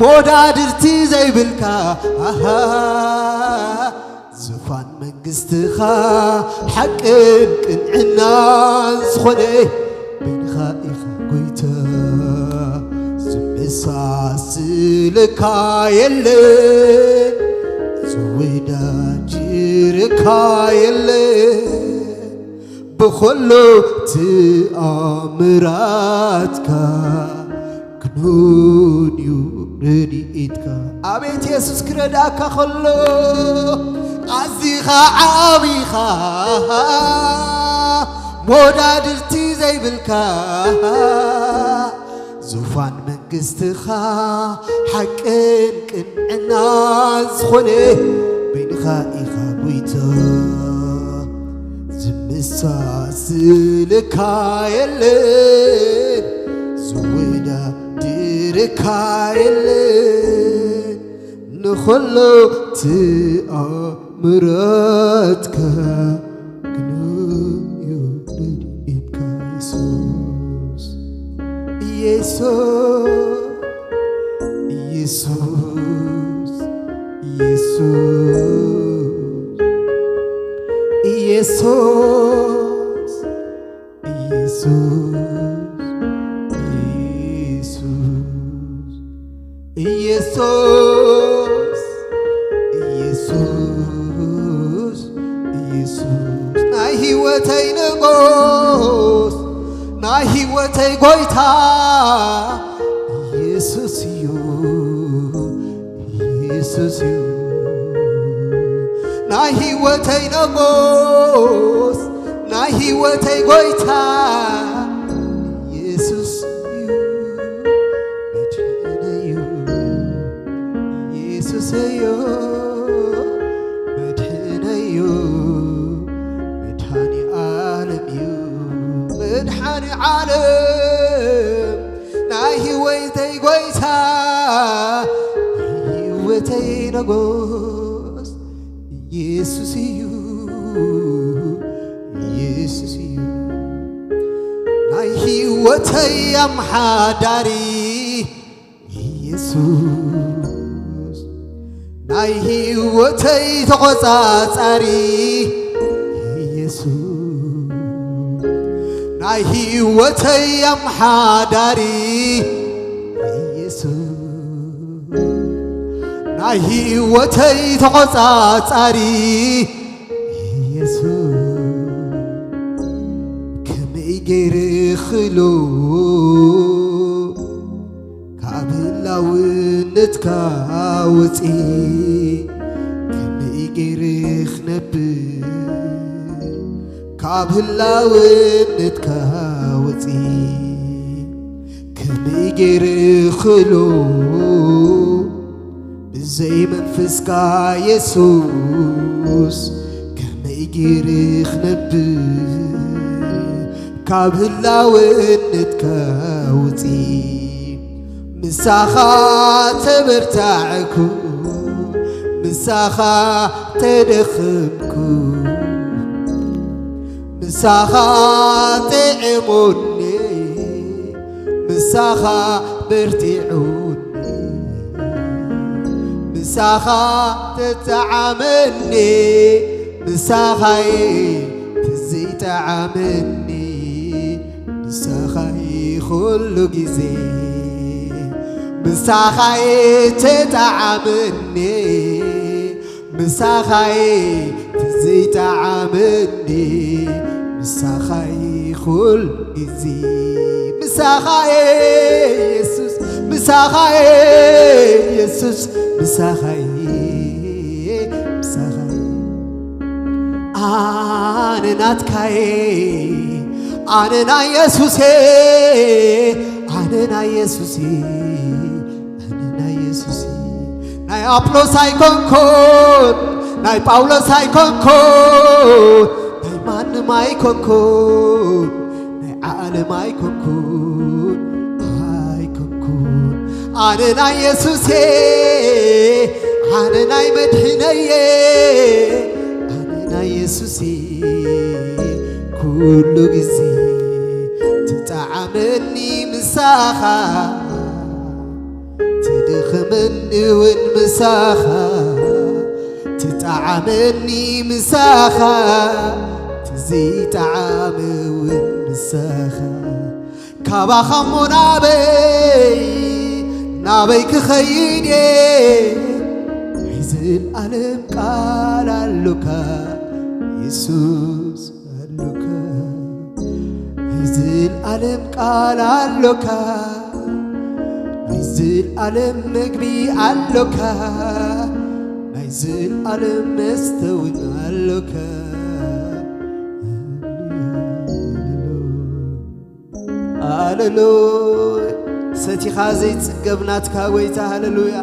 መወዳድርቲ ዘይብልካ፣ ኣሃ፣ ዙፋን መንግስትኻ ሓቅን ቅንዕናን ዝኾነ በይንኻ ኢኻ ጎይታ። ዝመሳስልካ የለን፣ ዝወዳድርካ የለን። ብኹሉ ትኣምራትካ ክኑን እዩ ረድኤትካ። ኣቤት የሱስ ክረድኣካ ከሎ፣ ኣዚኻ ዓቢኻ፣ መወዳድርቲ ዘይብልካ፣ ዙፋን መንግስትኻ ሓቅን ቅንዕናን ዝኾነ በይንኻ ኢኻ ጎይታ። ዝመሳስልካ የለን፣ ዝወዳድርካ የለን። ኸሎ ትኣምራትካ ግኑን እዩ ረድኤትካ የሱስ። ኢየሱስ፣ ኢየሱስ፣ ኢየሱስ፣ ኢየሱስ፣ ኢየሱስ፣ ኢየሱስ፣ ኢየሱስ፣ ኢየሱስ፣ ኢየሱስ፣ ናይ ህይወተይ ንጉስ፣ ናይ ህይወተይ ጎይታ ኢየሱስ እዩ። ኢየሱስ እዩ ናይ ህይወተይ ንጉስ፣ ናይ ህይወተይ ጎይታ ኢየሱስ እዩ መድሕነይ እዩ። ኢየሱስ እዩ መድሕነይ እዩ። መድኃኔ ዓለም እዩ መድኃኔ ዓለም ናይ ህይወተይ ጎይታ ናይ ህይወተይ ንጉስ ኢየሱስ እዩ። ኢየሱስ እዩ ናይ ህይወተይ ኣምሓዳሪ ኢየሱስ፣ ናይ ህይወተይ ተቖጻጻሪ ኢየሱስ፣ ናይ ህይወተይ ኣምሓዳሪ ኢየሱስ፣ ናይ ህይወተይ ተቖጻጻሪ ኢየሱስ፣ ከመይ ገይረ ክሎ ካብ ህላውነትካ ወፂ፣ ከመይ ገይረ ክነብር ካብ ህላውነትካ ወፂ፣ ከመይ ገይረ ክሎ ብዘይ መንፈስካ የሱስ፣ ከመይ ገይረ ክነብር ካብ ህላውነትካ ውፂ፣ ምሳኻ ተበርታዕኩ፣ ምሳኻ ተደኽምኩ፣ ምሳኻ ጥዕሙኒ፣ ምሳኻ በርቲዑኒ፣ ምሳኻ ተጠዓመኒ፣ ምሳኻይ ትዝይጠዓመኒ፣ ምሳኻይ ኩሉ ግዜ፣ ምሳኻይ ተጠዓመኒ፣ ምሳኻይ ትዝይጠዓመኒ፣ ምሳኻይ ኩሉ ግዜ፣ ምሳኻይ የሱስ፣ ምሳኻይ የሱስ፣ ምሳኻይ፣ ምሳኻይ። ኣነ ናትካየ፣ ኣነ ናይ የሱሴ፣ ኣነ ናይ የሱሴ፣ ኣነ ናይ የሱሴ። ናይ ኣጵሎስ ኣይኮንኩን፣ ናይ ጳውሎስ ኣይኮንኩን፣ ናይ ማንም ኣይኮንኩን፣ ናይ ዓለም ኣይኮንኩን፣ ኣይኮንኩን። ኣነ ናይ የሱሴ፣ ኣነ ናይ መድሕነየ፣ ኣነ ናይ የሱሴ። ኩሉ ግዜ ትጠዓመኒ ምሳኻ፣ ትድኽመኒ እውን ምሳኻ፣ ትጠዓመኒ ምሳኻ፣ ትዝይጠዓም እውን ምሳኻ። ካባኻ እሞ ናበይ፣ ናበይ ክኸይድ እየ? ናይ ዘለኣለም ቃል ኣሎካ የሱስ ኣሎካ። ናይ ዘለኣለም ቃል ኣሎካ። ናይ ዘለኣለም መግቢ ኣሎካ። ናይ ዘለኣለም መስተ እውን ኣሎካ። ሃሌሉያ። ሰቲኻ ዘይጽገብ ናትካ ጎይታ፣ ሃሌሉያ።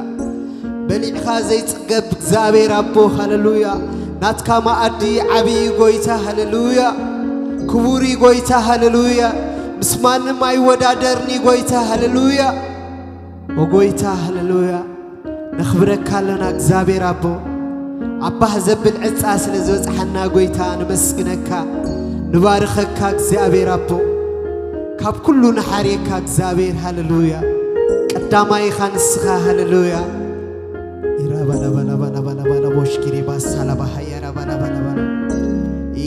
በሊዕኻ ዘይጽገብ እግዚኣብሔር ኣቦ፣ ሃሌሉያ። ናትካ መኣዲ ዓብዪ ጎይታ፣ ሃሌሉያ። ክቡር እዩ ጎይታ፣ ሃሌሉያ። ምስ ማንም ኣይወዳደርኒ ጎይታ፣ ሃሌሉያ። ኦ ጎይታ፣ ሃሌሉያ። ነኽብረካ ኣለና እግዚኣብሔር ኣቦ። ኣባህ ዘብል ዕጻ ስለ ዝበጽሓና ጎይታ ነመስግነካ፣ ንባርኸካ እግዚኣብሔር ኣቦ። ካብ ኩሉ ንሓርየካ እግዚኣብሔር፣ ሃሌሉያ። ቀዳማይ ኢኻ ንስኻ፣ ሃሌሉያ። ኢራባላባላባላባላባላ ቦሽኪሪባ ሳላባሃያ ራባላባላባላ።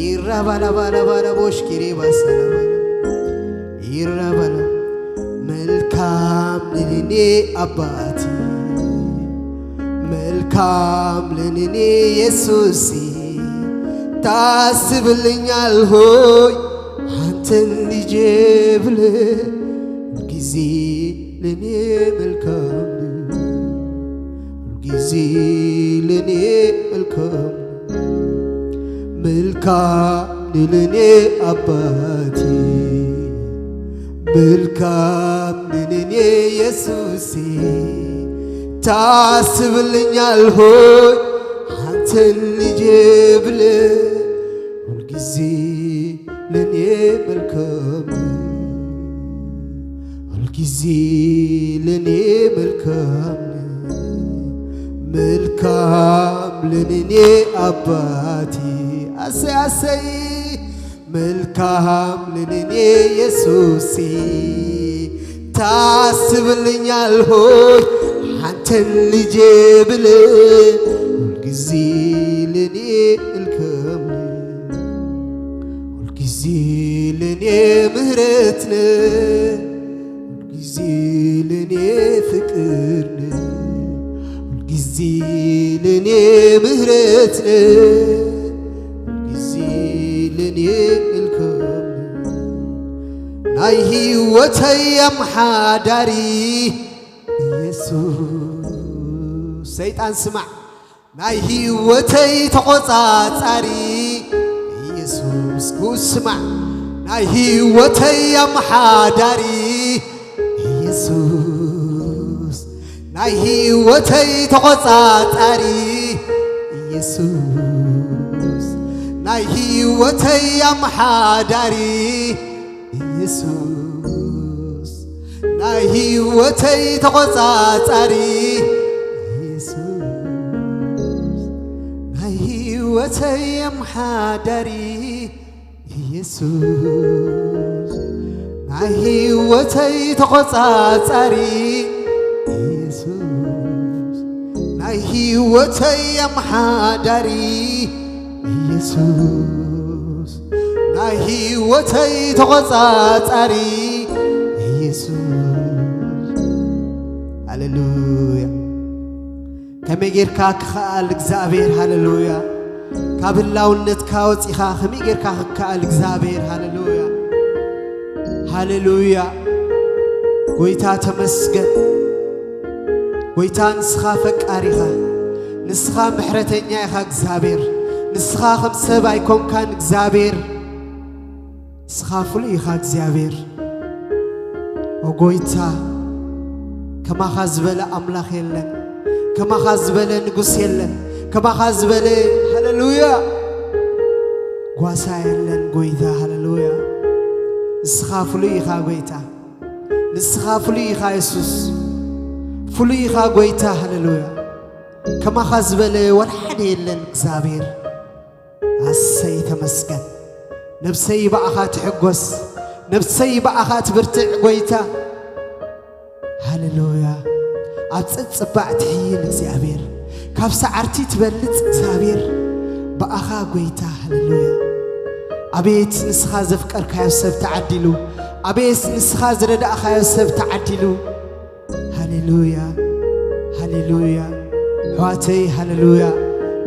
ኢራባላባላባላ ቦሽኪሪባ ሳላባላ። ኢራባላ። መልካም ነህ ለኔ አባቴ፣ መልካም ነህ ለኔ ኢየሱሴ፣ ታስብልኛል ሆይ አንተን ልጄ ብለህ፣ ሁልጊዜ ለኔ መልካም ነህ፣ ሁልጊዜ ለኔ መልካም ነህ። መልካም ነህ ለኔ አባቴ፣ መልካም ነህ ለኔ ኢየሱሴ፣ ታስብልኛል ሆይ አንተን ልጄ ብለህ፣ ሁልጊዜ ለኔ መልካም ነህ፣ ሁልጊዜ ለኔ መልካም ነህ፣ መልካም ነህ ለኔ አባቴ። አሰይ አሰይ። መልካም ነህ ለኔ ኢየሱሴ፣ ታስብልኛል ሆይ አንተን ልጄ ብለህ፣ ሁልጊዜ ለኔ መልካም ነህ፣ ሁልጊዜ ለኔ ምህረት ነህ፣ ሁልጊዜ ለኔ ፍቅር ነህ፣ ሁልጊዜ ለኔ ምህረት ነህ፣ ሁልጊዜ ለኔ መልካም ነህ። ናይ ህይወተይ ኣምሓዳሪ ኢየሱስ፣ ሰይጣን ስማዕ። ናይ ህይወተይ ተቖጻጻሪ ኢየሱስ፣ ጉስ ስማዕ። ናይ ህይወተይ ኣምሓዳሪ ኢየሱስ፣ ናይ ህይወተይ ተቖጻጻሪ ኢየሱስ፣ ናይ ህይወተይ ኣምሓዳሪ ኢየሱስ፣ ናይ ህይወተይ ተቖጻጻሪ ኢየሱስ፣ ናይ ህይወተይ ኣምሓዳሪ ኢየሱስ፣ ናይ ህይወተይ ተቖጻጻሪ ኢየሱስ፣ ናይ ህይወተይ ኣምሓዳሪ ኢየሱስ፣ ናይ ህይወተይ ተቖጻጻሪ ኢየሱስ። ሃሌሉያ። ከመይ ጌርካ ክኸኣል እግዚኣብሔር፣ ሃሌሉያ። ካብ ህላውነትካ ወጺኻ ከመይ ጌርካ ክከኣል እግዚኣብሔር፣ ሃሌሉያ። ሃሌሉያ። ጎይታ ተመስገን። ጎይታ ንስኻ ፈቃር ኢኻ። ንስኻ ምሕረተኛ ኢኻ እግዚኣብሔር። ንስኻ ከም ሰብ ኣይኮንካን እግዚኣብሔር። ንስኻ ፍሉይ ኢኻ እግዚኣብሔር። ኦ ጎይታ፣ ከማኻ ዝበለ ኣምላኽ የለን። ከማኻ ዝበለ ንጉስ የለን። ከማኻ ዝበለ፣ ሃሌሉያ፣ ጓሳ የለን ጎይታ፣ ሃሌሉያ። ንስኻ ፍሉይ ኢኻ ጎይታ። ንስኻ ፍሉይ ኢኻ የሱስ። ፍሉይ ኢኻ ጎይታ፣ ሃሌሉያ። ከማኻ ዝበለ ወላ ሓደ የለን እግዚኣብሔር። ኣሰይ ተመስገን። ነብሰይ ብኣኻ ትሕጎስ፣ ነብሰይ ብኣኻ ትብርትዕ ጎይታ። ሃሌሉያ። ኣብ ጸጽባዕ ትሕይል እግዚኣብሔር፣ ካብ ሰዓርቲ ትበልጽ እግዚኣብሔር ብኣኻ ጎይታ። ሃሌሉያ። ኣቤት ንስኻ ዘፍቀርካዮ ሰብ ተዓዲሉ፣ ኣቤት ንስኻ ዝረዳእካዮ ሰብ ተዓዲሉ። ሃሌሉያ፣ ሃሌሉያ። ኣሕዋተይ፣ ሃሌሉያ።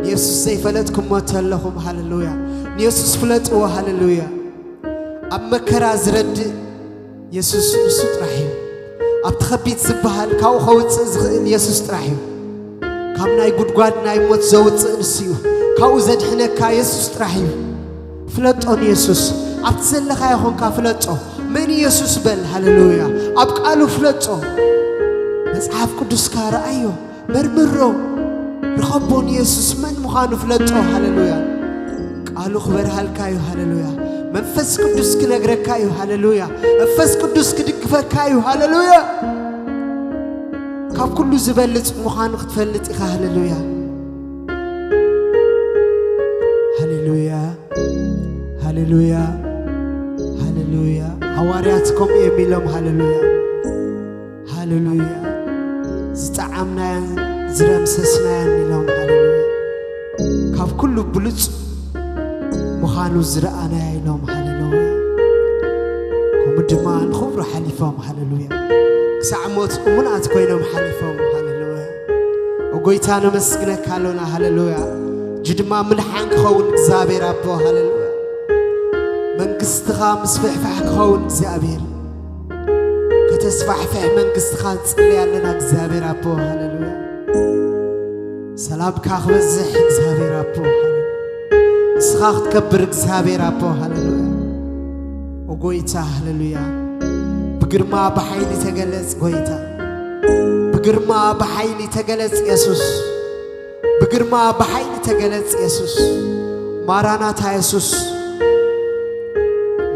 ንየሱስ ዘይፈለጥኩሞ ተለኹም፣ ሃሌሉያ፣ ንየሱስ ፍለጥዎ፣ ሃሌሉያ። ኣብ መከራ ዝረድእ የሱስ ንሱ ጥራሕ እዩ። ኣብቲ ከቢድ ዝበሃል ካብኡ ከውፅእ ዝኽእል የሱስ ጥራሕ እዩ። ካብ ናይ ጉድጓድ ናይ ሞት ዘውፅእ ንሱ እዩ። ካብኡ ዘድሕነካ የሱስ ጥራሕ እዩ። ፍለጦ ንየሱስ። ኣብቲ ዘለኻዮ ኾንካ ፍለጦ። መን እዩ የሱስ በል። ሃሌሉያ። ኣብ ቃሉ ፍለጦ። መጽሓፍ ቅዱስካ ረኣዮ። መርምሮ። ርኸቦ ንየሱስ መን ምዃኑ ፍለጦ። ሃሌሉያ። ቃሉ ክበርሃልካ እዩ። ሃሌሉያ። መንፈስ ቅዱስ ክነግረካ እዩ። ሃሌሉያ። መንፈስ ቅዱስ ክድግፈካ እዩ። ሃሌሉያ። ካብ ኩሉ ዝበልጽ ምዃኑ ክትፈልጥ ኢኻ። ሃሌሉያ፣ ሃሌሉያ፣ ሃሌሉያ፣ ሃሌሉያ። ሃዋርያት ከምኡ እዮም ኢሎም። ሃሌሉያ፣ ሃሌሉያ። ዝጠዓምናያን ዝረምሰስናያን ኢሎም። ሃሌሉያ። ካብ ኩሉ ብሉጽ ምዃኑ ዝረኣናያ ኢሎም። ሃሌሉያ። ከምኡ ድማ ንኽብሩ ሓሊፎም። ሃሌሉያ። ክሳዕ ሞት እሙናት ኮይኖም ሓሊፎም። ሃሌሉያ። ኦ ጎይታ፣ ነመስግነካ ኣሎና። ሃሌሉያ። እጂ ድማ ምድሓን ክኸውን እግዚኣብሔር ኣቦ። ሃሌሉያ። መንግስትኻ ምስፍሕፋሕ ክኸውን እግዚኣብሔር፣ ከተስፋሕፍሕ መንግስትኻ ንጽሊ ኣለና እግዚኣብሔር ኣቦ። ሃሌሉያ። ሰላምካ ክበዝሕ እግዚኣብሔር ኣቦ። ሃሌሉያ። ንስኻ ክትከብር እግዚኣብሔር ኣቦ። ሃሌሉያ። ኦ ጎይታ፣ ሃሌሉያ። ብግርማ ብሓይሊ ተገለጽ ጎይታ። ብግርማ ብሓይሊ ተገለጽ የሱስ። ብግርማ ብሓይሊ ተገለጽ የሱስ። ማራናታ የሱስ።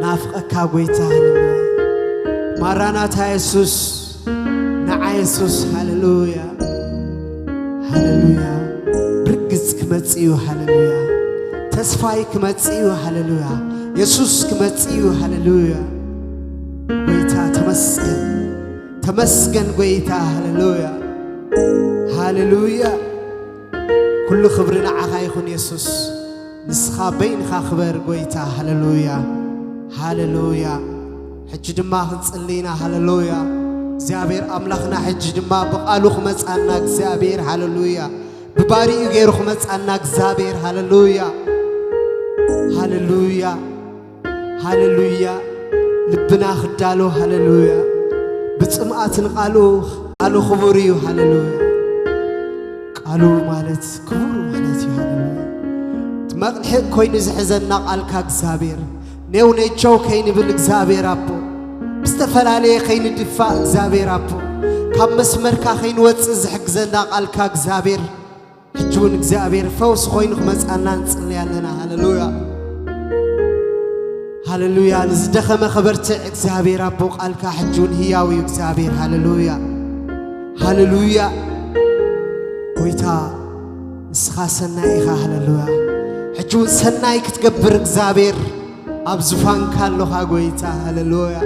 ናፍቐካ ጎይታ። ሃሌሉያ። ማራናታ የሱስ። ንዓ የሱስ። ሃሌሉያ፣ ሃሌሉያ። ብርግጽ ክመጽእ እዩ። ሃሌሉያ። ተስፋይ ክመጽእ እዩ። ሃሌሉያ። የሱስ ክመጽእ እዩ። ሃሌሉያ። ጎይታ ተመስገን፣ ተመስገን ጎይታ። ሃሌሉያ፣ ሃሌሉያ። ኩሉ ክብሪ ንዓኻ ይኹን የሱስ። ንስኻ በይንኻ ክበር ጎይታ። ሃሌሉያ፣ ሃሌሉያ። ሕጂ ድማ ክንጽሊ ኢና። ሃሌሉያ። እግዚኣብሔር ኣምላኽና ሕጂ ድማ ብቓሉ ክመጻና እግዚኣብሔር። ሃሌሉያ። ብባሪኡ ገይሩ ክመጻና እግዚኣብሔር። ሃሌሉያ፣ ሃሌሉያ፣ ሃሌሉያ። ልብና ክዳሎ። ሃሌሉያ። ብጽምኣት ንቓሉ፣ ቃሉ ክቡር እዩ። ሃሌሉያ። ቃሉ ማለት ክቡር ማለት እዩ። ሃሌሉያ። እቲ መቕንሒ ኮይኑ ዝሕዘና ቃልካ እግዚኣብሔር፣ ኔው ኔቸው ከይንብል እግዚኣብሔር ኣቦ፣ ብዝተፈላለየ ከይንድፋእ እግዚኣብሔር ኣቦ፣ ካብ መስመርካ ከይንወጽእ ዝሕግዘና ቃልካ እግዚኣብሔር፣ ሕጂ እውን እግዚኣብሔር ፈውሲ ኮይኑ ክመጻና ንጽሊ ኣለና። ሃሌሉያ፣ ሃሌሉያ። ንዝደኸመ ከበርትዕ እግዚኣብሔር ኣቦ፣ ቃልካ ሕጂ እውን ህያው እዩ እግዚኣብሔር። ሃሌሉያ፣ ሃሌሉያ። ጎይታ ንስኻ ሰናይ ኢኻ። ሃሌሉያ። ሕጂ እውን ሰናይ ክትገብር እግዚኣብሔር ኣብ ዙፋንካ ኣሎኻ ጎይታ። ሃሌሉያ።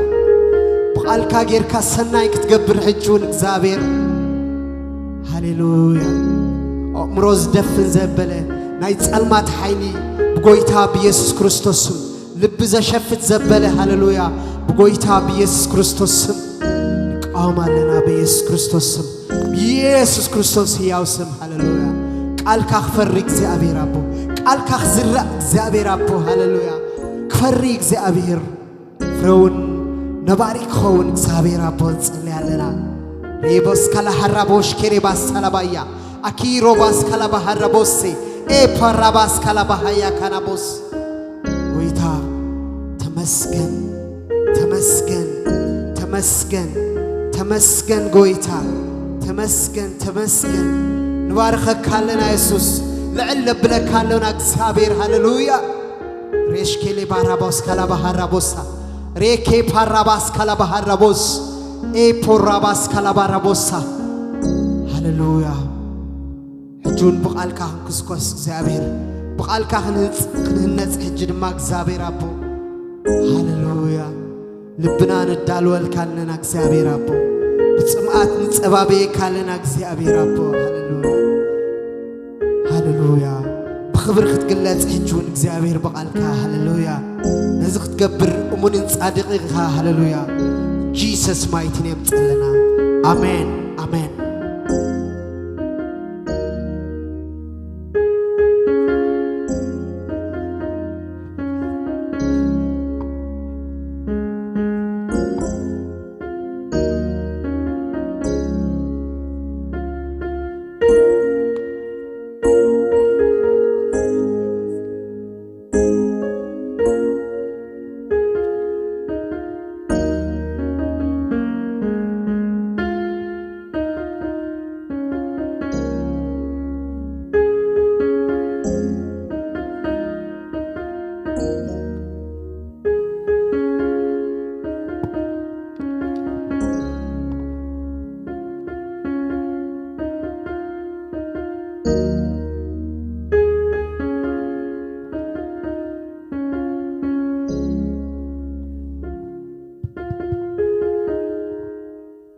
ብቓልካ ጌርካ ሰናይ ክትገብር ሕጂ እውን እግዚኣብሔር። ሃሌሉያ። ኣእምሮ ዝደፍን ዘበለ ናይ ጸልማት ሓይሊ ብጎይታ ብኢየሱስ ክርስቶስ ስም፣ ልቢ ዘሸፍት ዘበለ። ሃሌሉያ። ብጎይታ ብኢየሱስ ክርስቶስ ስም ንቃወም ኣለና። ብኢየሱስ ክርስቶስ ስም፣ ብኢየሱስ ክርስቶስ ህያው ስም። ሃሌሉያ። ቃልካ ክፈሪ እግዚኣብሔር ኣቦ፣ ቃልካ ክዝራእ እግዚኣብሔር ኣቦ። ሃሌሉያ። ክፈሪ እግዚኣብሔር፣ ፍረውን ነባሪ ክኸውን እግዚኣብሔር ኣቦ ንጽሊ ኣለና። ሬቦስ ካላሃራቦሽ ኬሬባስ ሳላባያ፣ ኣኪሮባስ ካላባሃራቦሴ፣ ኤፓራባስ ካላባሃያ ካናቦስ። ጎይታ ተመስገን፣ ተመስገን፣ ተመስገን፣ ተመስገን ጎይታ፣ ተመስገን፣ ተመስገን። ንባርኸካ ኣለና የሱስ፣ ልዕል ነብለካ ኣለና እግዚኣብሔር። ሃሌሉያ። ሬሽኬሌ ባራቦስ ካላባሃራቦሳ፣ ሬኬ ፓራባስ ካላባሃራቦስ፣ ኤፖራባስ ካላባራቦሳ። ሃሌሉያ። ሕጂ እውን ብቓልካ ክንክስኮስ እግዚኣብሔር፣ ብቓልካ ክንህንጽ-፣ ክንህነጽ ሕጂ ድማ እግዚኣብሔር ኣቦ። ሃሌሉያ። ልብና ነዳልወልካ ኣለና እግዚኣብሔር ኣቦ። ብጽምኣት ንጸባበየካ ኣለና እግዚኣብሔር ኣቦ። ሃሌሉያ፣ ሃሌሉያ። ብኽብሪ ክትግለጽ ሕጂ እውን እግዚኣብሔር ብቓልካ። ሃሌሉያ። ነዚ ክትገብር እሙንን ጻድቕ ኢኻ። ሃሌሉያ። ጂሰስ ማይቲ ኔም ጸለና። ኣሜን፣ ኣሜን።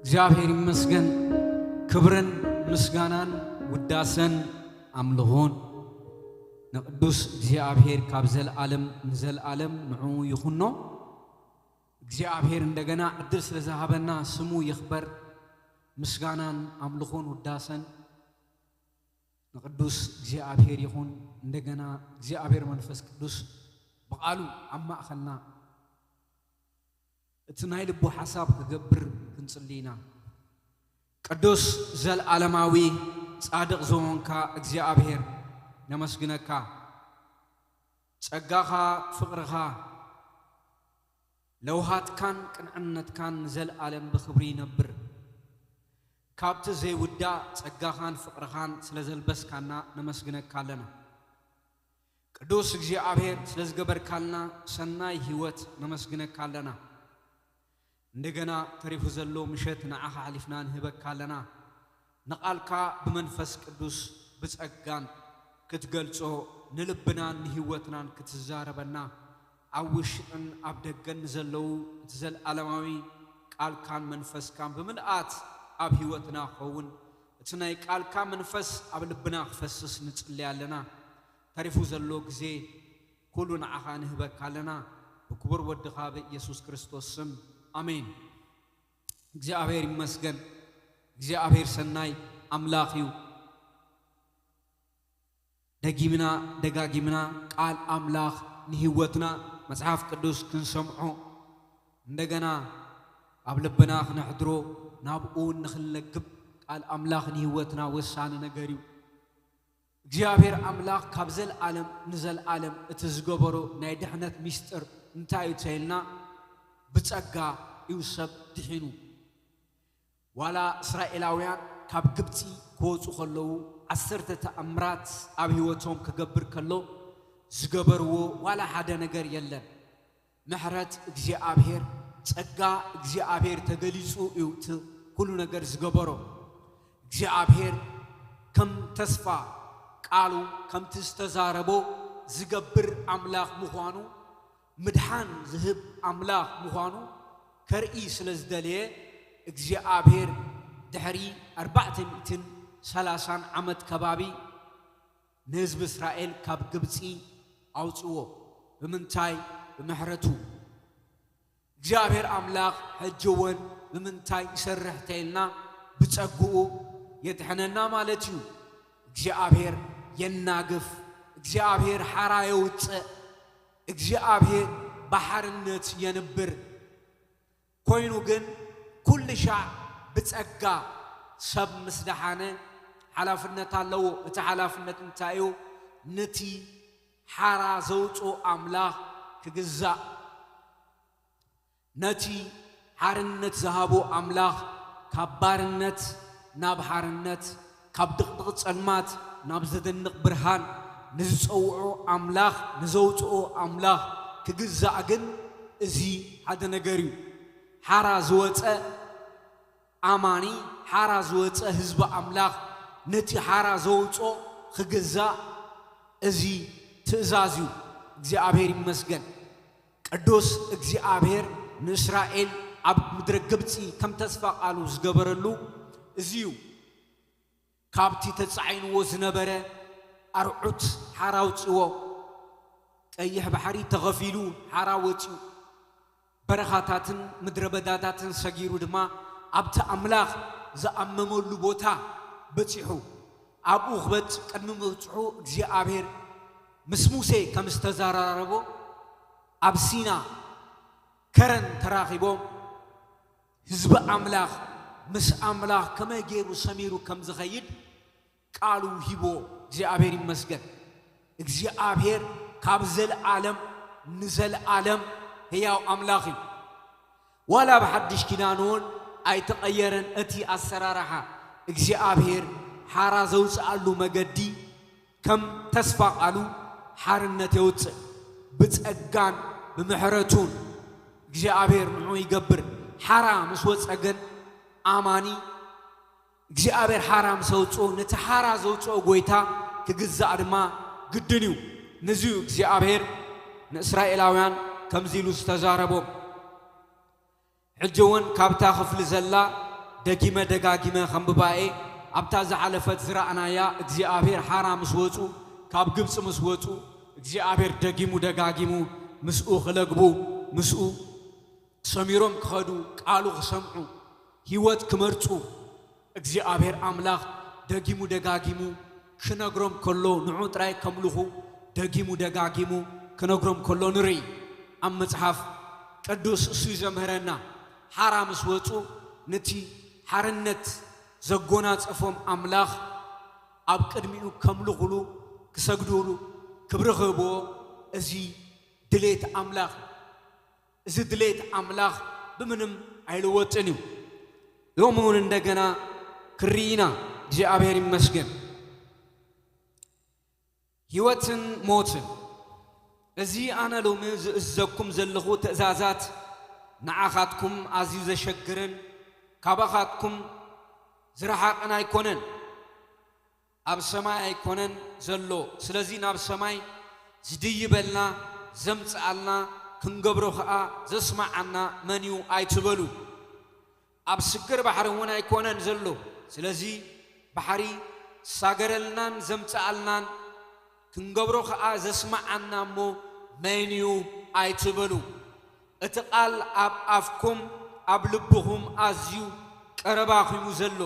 እግዚኣብሔር ይመስገን። ክብርን ምስጋናን ውዳሰን ኣምልኾን ንቅዱስ እግዚኣብሔር ካብ ዘለዓለም ንዘለዓለም ንዕኡ ይኹኖ። እግዚኣብሔር እንደገና ዕድል ስለ ዝሃበና ስሙ ይኽበር። ምስጋናን ኣምልኾን ውዳሰን ንቅዱስ እግዚኣብሔር ይኹን። እንደገና እግዚኣብሔር መንፈስ ቅዱስ ብቓሉ ኣብ ማእኸልና እቲ ናይ ልቡ ሓሳብ ክገብር ክንጽሊ ኢና። ቅዱስ፣ ዘለዓለማዊ፣ ጻድቕ ዝኾንካ እግዚኣብሔር ነመስግነካ። ጸጋኻ፣ ፍቕርኻ፣ ለውሃትካን ቅንዕነትካን ንዘለዓለም ብኽብሪ ይነብር። ካብቲ ዘይውዳእ ጸጋኻን ፍቕርኻን ስለ ዘልበስካና ነመስግነካ ኣለና። ቅዱስ እግዚኣብሔር ስለ ዝገበርካልና ሰናይ ህይወት ነመስግነካ ኣለና። እንደገና ተሪፉ ዘሎ ምሸት ንዓኻ ኣሕሊፍና ንህበካ ኣለና። ንቓልካ ብመንፈስ ቅዱስ ብጸጋን ክትገልጾ፣ ንልብናን ንህይወትናን ክትዛረበና፣ ኣብ ውሽጥን ኣብ ደገን ንዘለዉ እቲ ዘለዓለማዊ ቃልካን መንፈስካን ብምልኣት ኣብ ህይወትና ክኸውን፣ እቲ ናይ ቃልካ መንፈስ ኣብ ልብና ክፈስስ ንጽሊ ኣለና። ተሪፉ ዘሎ ግዜ ኩሉ ንዓኻ ንህበካ ኣለና። ብክቡር ወድኻ ብኢየሱስ ክርስቶስ ስም፣ ኣሜን። እግዚኣብሔር ይመስገን። እግዚኣብሔር ሰናይ ኣምላኽ እዩ። ደጊምና ደጋጊምና ቃል ኣምላኽ ንህይወትና፣ መጽሓፍ ቅዱስ ክንሰምዖ፣ እንደገና ኣብ ልብና ክነሕድሮ፣ ናብኡ ንኽንለግብ፣ ቃል ኣምላኽ ንህይወትና ወሳኒ ነገር እዩ። እግዚኣብሔር ኣምላኽ ካብ ዘለዓለም ንዘለዓለም እቲ ዝገበሮ ናይ ድሕነት ምስጢር እንታይ እዩ ተይልና፣ ብጸጋ እዩ ሰብ ድሒኑ። ዋላ እስራኤላውያን ካብ ግብጺ ክወጹ ከለዉ፣ ዓሰርተ ተኣምራት ኣብ ህይወቶም ክገብር ከሎ ዝገበርዎ ዋላ ሓደ ነገር የለን። ምሕረት እግዚኣብሔር፣ ጸጋ እግዚኣብሔር ተገሊጹ እዩ እቲ ኩሉ ነገር ዝገበሮ። እግዚኣብሔር ከም ተስፋ ቃሉ፣ ከምቲ ዝተዛረቦ ዝገብር ኣምላኽ ምዃኑ፣ ምድሓን ዝህብ ኣምላኽ ምዃኑ ከርኢ ስለ ዝደለየ፣ እግዚኣብሔር ድሕሪ ኣርባዕተ ሚእትን ሰላሳን ዓመት ከባቢ ንህዝቢ እስራኤል ካብ ግብጺ ኣውጽዎ። ብምንታይ? ብምሕረቱ። እግዚኣብሔር ኣምላኽ ሕጂ እውን ብምንታይ ይሰርሕ ተይልና፣ ብጸግኡ የድሕነና ማለት እዩ። እግዚኣብሔር የናግፍ፣ እግዚኣብሔር ሓራ የውጽእ፣ እግዚኣብሔር ብሓርነት የንብር። ኮይኑ ግን ኩሉ ሻዕ ብጸጋ ሰብ ምስ ደሓነ ሓላፍነት ኣለዎ። እቲ ሓላፍነት እንታይ እዩ? ነቲ ሓራ ዘውጽኦ ኣምላኽ ክግዛእ፣ ነቲ ሓርነት ዝሃቦ ኣምላኽ ካብ ባርነት ናብ ሓርነት፣ ካብ ድቕድቕ ጸልማት ናብ ዘደንቕ ብርሃን ንዝጸውዖ ኣምላኽ፣ ንዘውጽኦ ኣምላኽ ክግዛእ ግን እዚ ሓደ ነገር እዩ። ሓራ ዝወጸ ኣማኒ፣ ሓራ ዝወጸ ህዝቢ ኣምላኽ ነቲ ሓራ ዘውጾ ክግዛእ እዚ ትእዛዝ እዩ። እግዚኣብሔር ይመስገን። ቅዱስ እግዚኣብሔር ንእስራኤል ኣብ ምድረ ግብጺ ከም ተስፋ ቃሉ ዝገበረሉ እዚ እዩ። ካብቲ ተጻዒንዎ ዝነበረ ኣርዑት ሓራ ኣውጺዎ። ቀይሕ ባሕሪ ተኸፊሉ ሓራ ወጺኡ። በረኻታትን ምድረ በዳታትን ሰጊሩ ድማ ኣብቲ ኣምላኽ ዝኣመመሉ ቦታ በጺሑ። ኣብኡ ክበጽ ቅድሚ ምብጽሑ እግዚኣብሔር ምስ ሙሴ ከም ዝተዘራረቦ ኣብ ሲና ከረን ተራኺቦም ህዝቢ ኣምላኽ ምስ ኣምላኽ ከመይ ገይሩ ሰሚሩ ከም ዝኸይድ ቃሉ ሂቦ። እግዚኣብሔር ይመስገን። እግዚኣብሔር ካብ ዘለዓለም ንዘለዓለም ህያው ኣምላኽ እዩ። ዋላ ብሓድሽ ኪዳን እውን ኣይተቐየረን እቲ ኣሰራርሓ። እግዚኣብሔር ሓራ ዘውፅኣሉ መገዲ ከም ተስፋ ቃሉ ሓርነት የውፅእ። ብፀጋን ብምሕረቱን እግዚኣብሔር ንዑ ይገብር። ሓራ ምስ ወፀ ግን ኣማኒ እግዚኣብሔር ሓራ ምስ ኣውፅኡ፣ ነቲ ሓራ ዘውፅኦ ጎይታ ክግዛእ ድማ ግድን እዩ። ነዚ እዩ እግዚኣብሔር ንእስራኤላውያን ከምዚ ኢሉ ዝተዛረቦም። ሕጂ እውን ካብታ ክፍሊ ዘላ ደጊመ ደጋጊመ ከንብባ'የ። ኣብታ ዝሓለፈት ዝረኣናያ እግዚኣብሔር ሓራ ምስ ወጹ፣ ካብ ግብጺ ምስ ወጹ፣ እግዚኣብሔር ደጊሙ ደጋጊሙ ምስኡ ክለግቡ፣ ምስኡ ሰሚሮም ክኸዱ፣ ቃሉ ክሰምዑ፣ ህይወት ክመርጹ እግዚኣብሔር ኣምላኽ ደጊሙ ደጋጊሙ ክነግሮም ከሎ፣ ንዑ ጥራይ ከምልኹ ደጊሙ ደጋጊሙ ክነግሮም ከሎ ንርኢ። ኣብ መጽሓፍ ቅዱስ እሱ እዩ ዘምህረና። ሓራ ምስ ወጹ፣ ነቲ ሓርነት ዘጎናጸፎም ኣምላኽ ኣብ ቅድሚኡ ከምልኹሉ፣ ክሰግዱሉ፣ ክብሪ ክህብዎ፣ እዚ ድሌት ኣምላኽ እዩ። እዚ ድሌት ኣምላኽ ብምንም ኣይልወጥን እዩ። ሎሚ እውን እንደገና ክርኢ ኢና። እግዚኣብሔር ይመስገን። ህይወትን ሞትን። እዚ ኣነ ሎሚ ዝእዘኩም ዘለኹ ትእዛዛት ንዓኻትኩም ኣዝዩ ዘሸግርን ካባኻትኩም ዝረሓቕን ኣይኮነን። ኣብ ሰማይ ኣይኮነን ዘሎ። ስለዚ ናብ ሰማይ ዝድይበልና፣ ዘምጽኣልና፣ ክንገብሮ ኸኣ ዘስምዓና መን እዩ ኣይትበሉ። ኣብ ስግር ባሕሪ እውን ኣይኮነን ዘሎ። ስለዚ ባሕሪ ዝሳገረልናን ዘምጽኣልናን ክንገብሮ ኸኣ ዘስምዓና እሞ መን እዩ ኣይትበሉ። እቲ ቃል ኣብ ኣፍኩም ኣብ ልብኹም ኣዝዩ ቀረባ ኹይኑ ዘሎ።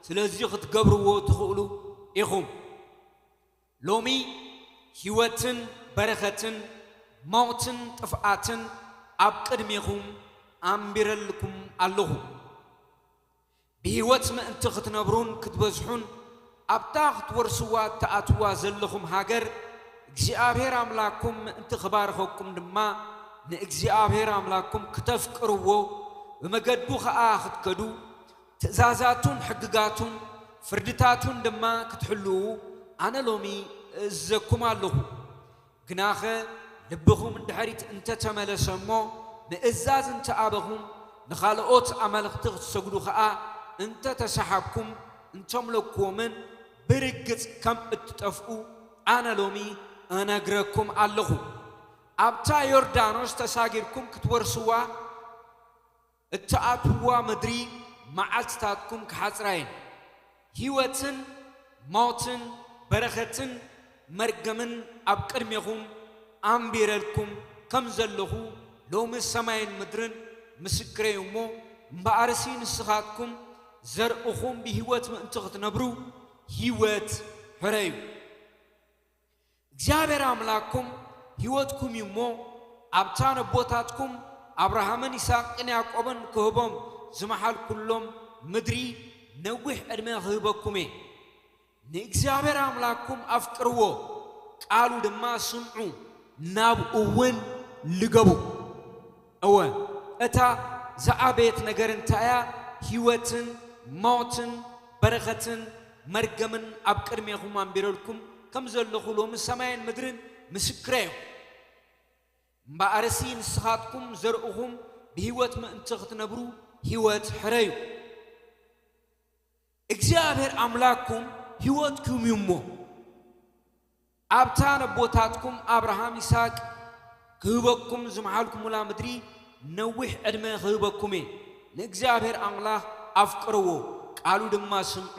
ስለዚ ክትገብርዎ ትኽእሉ ኢኹም። ሎሚ ህይወትን በረኸትን ሞትን ጥፍኣትን ኣብ ቅድሜኹም ኣንቢረልኩም ኣለኹ። ብህይወት ምእንቲ ክትነብሩን ክትበዝሑን ኣብታ ክትወርስዋ እትኣትዋ ዘለኹም ሃገር እግዚኣብሔር ኣምላክኩም ምእንቲ ክባርኸኩም ድማ ንእግዚኣብሔር ኣምላክኩም ክተፍቅርዎ ብመገዱ ኸኣ ክትከዱ ትእዛዛቱን ሕግጋቱን ፍርድታቱን ድማ ክትሕልዉ ኣነ ሎሚ እእዝዘኩም ኣለኹ። ግናኸ ልብኹም ንድሕሪት እንተ ተመለሰ እሞ ምእዛዝ እንተ ኣበኹም ንኻልኦት ኣማልኽቲ ክትሰግዱ ኸኣ እንተ ተሳሓብኩም እንተምለክዎምን ብርግጽ ከም እትጠፍኡ ኣነ ሎሚ እነግረኩም ኣለኹ። ኣብታ ዮርዳኖስ ተሳጊርኩም ክትወርስዋ እትኣትውዋ ምድሪ መዓልትታትኩም ክሓጽራ እየን። ህይወትን ሞትን በረኸትን መርገምን ኣብ ቅድሜኹም ኣንቢረልኩም ከም ዘለኹ ሎሚ ሰማይን ምድርን ምስክረይ እሞ እምበኣርሲ ንስኻትኩም ዘርእኹም ብህይወት ምእንቲ ክትነብሩ ህይወት ሕረዩ። እግዚኣብሔር ኣምላክኩም ህይወትኩም እዩ እሞ ኣብታ ነቦታትኩም ኣብርሃምን ይስሐቅን ያዕቆብን ክህቦም ዝመሓልኩሎም ምድሪ ነዊሕ ዕድመ ክህበኩም እየ። ንእግዚኣብሔር ኣምላክኩም ኣፍቅርዎ፣ ቃሉ ድማ ስምዑ፣ ናብኡ እውን ልገቡ። እወ፣ እታ ዝዓበየት ነገር እንታይ እያ? ህይወትን ሞትን በረኸትን መርገምን ኣብ ቅድሜኹም ኣንቢረልኩም ከም ዘለኹ ሎሚ ሰማይን ምድርን ምስክረ እዮም። እምበኣርሲ ንስኻትኩም ዘርእኹም ብህይወት ምእንቲ ክትነብሩ ህይወት ሕረዩ። እግዚኣብሔር ኣምላክኩም ህይወትኩም እዩ እሞ ኣብታ ነቦታትኩም ኣብርሃም ይስሐቅ ክህበኩም ዝመሓልኩምላ ምድሪ ነዊሕ ዕድመ ክህበኩም እየ። ንእግዚኣብሔር ኣምላኽ ኣፍቅርዎ፣ ቃሉ ድማ ስምዑ፣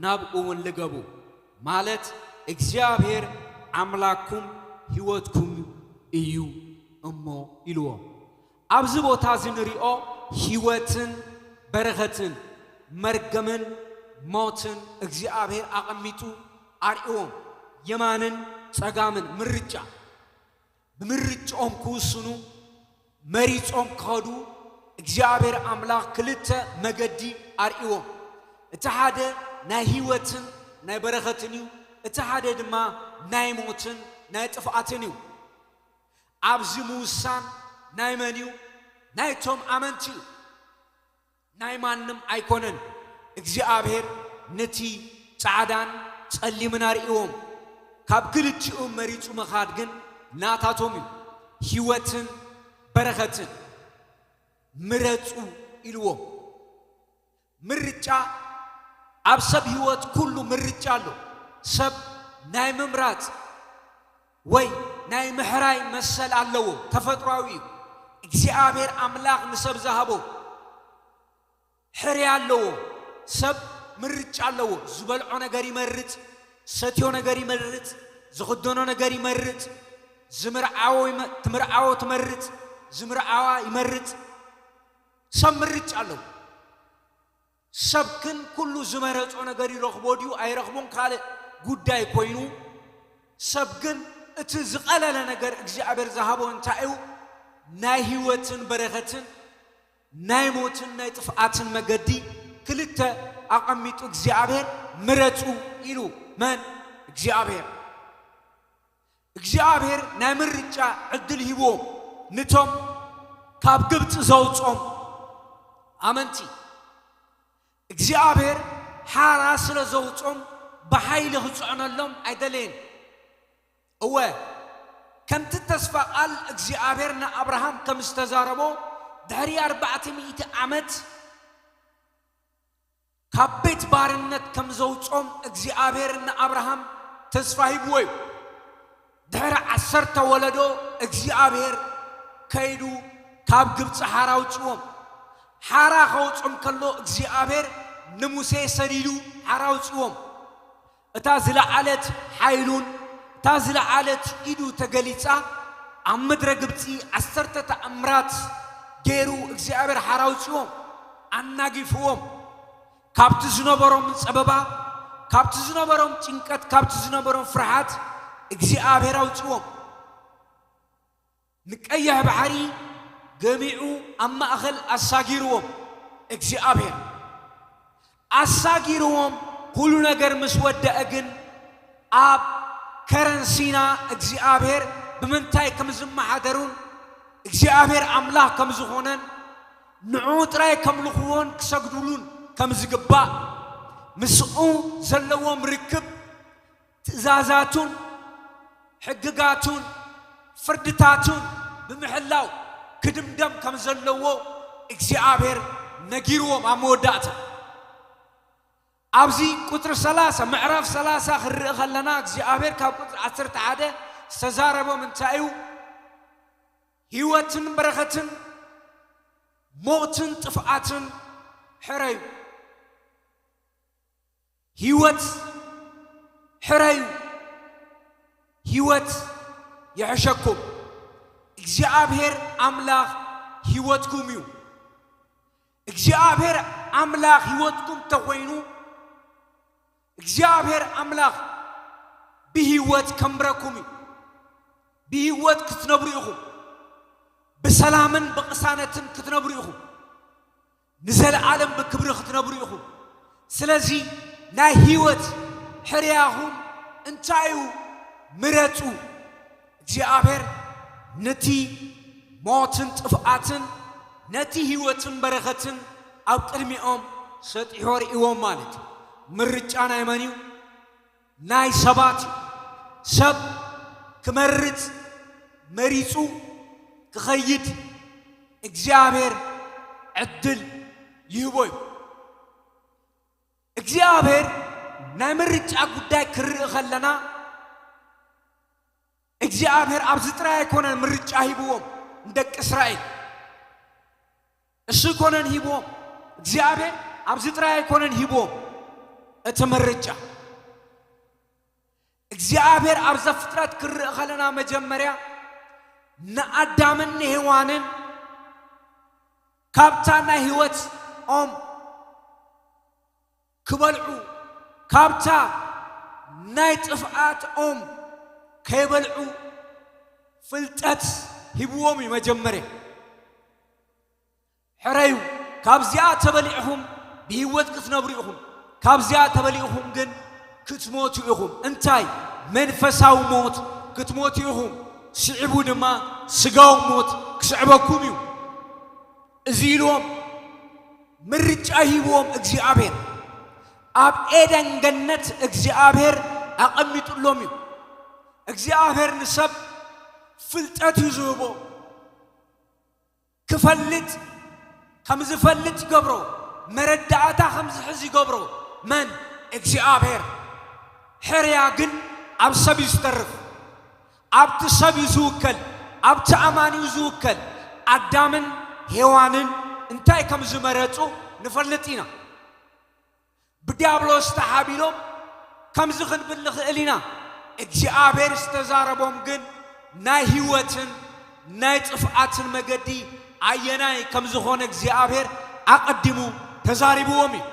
ናብኡ እውን ልገቡ። ማለት እግዚኣብሔር ኣምላክኩም ህይወትኩም እዩ እሞ ኢልዎ። ኣብዚ ቦታ እዚ ንሪኦ ህይወትን በረኸትን መርገምን ሞትን እግዚኣብሔር ኣቐሚጡ ኣርእዎም። የማንን ጸጋምን ምርጫ። ብምርጭኦም ክውስኑ መሪጾም ክኸዱ እግዚኣብሔር ኣምላኽ ክልተ መገዲ ኣርእዎም። እቲ ሓደ ናይ ህይወትን ናይ በረኸትን እዩ። እቲ ሓደ ድማ ናይ ሞትን ናይ ጥፍኣትን እዩ። ኣብዚ ምውሳን ናይ መን እዩ? ናይቶም ኣመንቲ እዩ። ናይ ማንም ኣይኮነን። እግዚኣብሔር ነቲ ጻዕዳን ጸሊምን ኣርእዎም። ካብ ክልቲኡ መሪጹ ምኻድ ግን ናታቶም እዩ። ህይወትን በረኸትን ምረጹ ኢልዎም። ምርጫ ኣብ ሰብ ህይወት ኩሉ ምርጫ ኣሎ። ሰብ ናይ ምምራጽ ወይ ናይ ምሕራይ መሰል ኣለዎ፣ ተፈጥሯዊ እዩ። እግዚኣብሔር ኣምላኽ ንሰብ ዝሃቦ ሕርያ ኣለዎ። ሰብ ምርጫ ኣለዎ። ዝበልዖ ነገር ይመርጽ፣ ሰትዮ ነገር ይመርጽ፣ ዝኽደኖ ነገር ይመርጽ፣ ዝምርዓዎ ይመ-፣ ትምርዓዎ ትመርጽ፣ ዝምርዓዋ ይመርጽ። ሰብ ምርጫ ኣለዎ። ሰብ ግን ኩሉ ዝመረጾ ነገር ይረኽቦ ድዩ ኣይረኽቦን ካልእ ጉዳይ ኮይኑ፣ ሰብ ግን እቲ ዝቐለለ ነገር እግዚኣብሔር ዝሃቦ እንታይ እዩ? ናይ ህይወትን በረኸትን ናይ ሞትን ናይ ጥፍኣትን መገዲ ክልተ ኣቐሚጡ እግዚኣብሔር ምረጹ ኢሉ። መን? እግዚኣብሔር። እግዚኣብሔር ናይ ምርጫ ዕድል ሂብዎም ንቶም ካብ ግብፂ ዘውፅኦም ኣመንቲ። እግዚኣብሔር ሓራ ስለ ዘውፅኦም ብሓይሊ ክፅዕነሎም ኣይደለየን። እወ፣ ከምቲ ተስፋ ቃል እግዚኣብሔር ንኣብርሃም ከም ዝተዛረቦ ድሕሪ ኣርባዕተ ሚእቲ ዓመት ካብ ቤት ባርነት ከም ዘውፅኦም እግዚኣብሔር ንኣብርሃም ተስፋ ሂብዎ እዩ። ድሕሪ ዓሰርተ ወለዶ እግዚኣብሔር ከይዱ ካብ ግብፂ ሓራ ኣውፅዎም። ሓራ ከውፅኦም ከሎ እግዚኣብሔር ንሙሴ ሰዲዱ ሓራ ኣውፅዎም። እታ ዝለዓለት ሓይሉን እታ ዝለዓለት ኢዱ ተገሊጻ ኣብ ምድረ ግብፂ ዓሰርተ ተኣምራት ገይሩ እግዚኣብሔር ሓራ ኣውፅዎም፣ ኣናጊፍዎም። ካብቲ ዝነበሮም ጸበባ፣ ካብቲ ዝነበሮም ጭንቀት፣ ካብቲ ዝነበሮም ፍርሃት እግዚኣብሔር ኣውፅዎም። ንቀይሕ ባሕሪ ገሚዑ ኣብ ማእኸል ኣሳጊርዎም እግዚኣብሔር። ኣሳጊርዎም ኩሉ ነገር ምስ ወደአ ግን ኣብ ከረን ሲና እግዚኣብሔር ብምንታይ ከም ዝመሓደሩን እግዚኣብሔር ኣምላኽ ከም ዝኾነን ንዕኡ ጥራይ ከምልኽዎን ክሰግዱሉን ከም ዝግባእ ምስኡ ዘለዎም ርክብ ትእዛዛቱን ሕግጋቱን ፍርድታቱን ብምሕላው ክድምደም ከም ዘለዎ እግዚኣብሔር ነጊርዎም ኣብ መወዳእታ። ኣብዚ ቁፅሪ ሰላሳ ምዕራፍ ሰላሳ ክንርኢ ከለና እግዚኣብሔር ካብ ቁፅሪ ዓሰርተ ሓደ ዝተዛረቦም እንታይ እዩ? ህይወትን በረኸትን ሞትን ጥፍኣትን ሕረዩ። ህይወት ሕረዩ፣ ህይወት ይሕሸኩም። እግዚኣብሔር ኣምላኽ ህይወትኩም እዩ። እግዚኣብሔር ኣምላኽ ህይወትኩም ተኾይኑ እግዚኣብሔር ኣምላኽ ብህይወት ከምብረኩም እዩ። ብህይወት ክትነብሩ ኢኹም። ብሰላምን ብቕሳነትን ክትነብሩ ኢኹም። ንዘለዓለም ብክብሪ ክትነብሩ ኢኹም። ስለዚ ናይ ህይወት ሕርያኹም እንታይ እዩ? ምረጹ። እግዚኣብሔር ነቲ ሞትን ጥፍኣትን ነቲ ህይወትን በረኸትን ኣብ ቅድሚኦም ሰጢሖ ርእይዎም ማለት እዩ። ምርጫ ናይ መን እዩ? ናይ ሰባት እዩ። ሰብ ክመርጽ መሪጹ ክኸይድ እግዚኣብሔር ዕድል ይህቦ እዩ። እግዚኣብሔር ናይ ምርጫ ጉዳይ ክርኢ ከለና እግዚኣብሔር ኣብዚ ጥራይ ኣይኮነን ምርጫ ሂብዎም ንደቂ እስራኤል። እሱ ኣይኮነን ሂብዎም እግዚኣብሔር ኣብዚ ጥራይ ኣይኮነን ሂብዎም እቲ ምርጫ። እግዚኣብሔር ኣብ ዘፍጥረት ክርኢ ከለና መጀመርያ ንኣዳምን ንሄዋንን ካብታ ናይ ህይወት ኦም ክበልዑ ካብታ ናይ ጥፍኣት ኦም ከይበልዑ ፍልጠት ሂብዎም እዩ። መጀመርያ ሕረዩ፣ ካብዚኣ ተበሊዕኹም ብህይወት ክትነብሩ ኢኹም፣ ካብዚኣ ተበሊዕኹም ግን ክትሞቱ ኢኹም። እንታይ? መንፈሳዊ ሞት ክትሞቱ ኢኹም፣ ስዒቡ ድማ ስጋዊ ሞት ክስዕበኩም እዩ። እዚ ኢልዎም ምርጫ ሂብዎም እግዚኣብሔር። ኣብ ኤደን ገነት እግዚኣብሔር ኣቐሚጡሎም እዩ። እግዚኣብሔር ንሰብ ፍልጠት እዩ ዝህቦ። ክፈልጥ ከም ዝፈልጥ ይገብሮ። መረዳእታ ከም ዝሕዝ ይገብሮ። መን? እግዚኣብሔር። ሕርያ ግን ኣብ ሰብ እዩ ዝተርፍ። ኣብቲ ሰብ እዩ ዝውከል፣ ኣብቲ ኣማኒ እዩ ዝውከል። ኣዳምን ሄዋንን እንታይ ከም ዝመረጹ ንፈልጥ ኢና። ብዲያብሎስ ተሓቢሎም ከምዚ ክንብል ንኽእል ኢና። እግዚኣብሔር ዝተዛረቦም ግን ናይ ህይወትን ናይ ጥፍኣትን መገዲ ኣየናይ ከም ዝኾነ እግዚኣብሔር ኣቐዲሙ ተዛሪብዎም እዩ።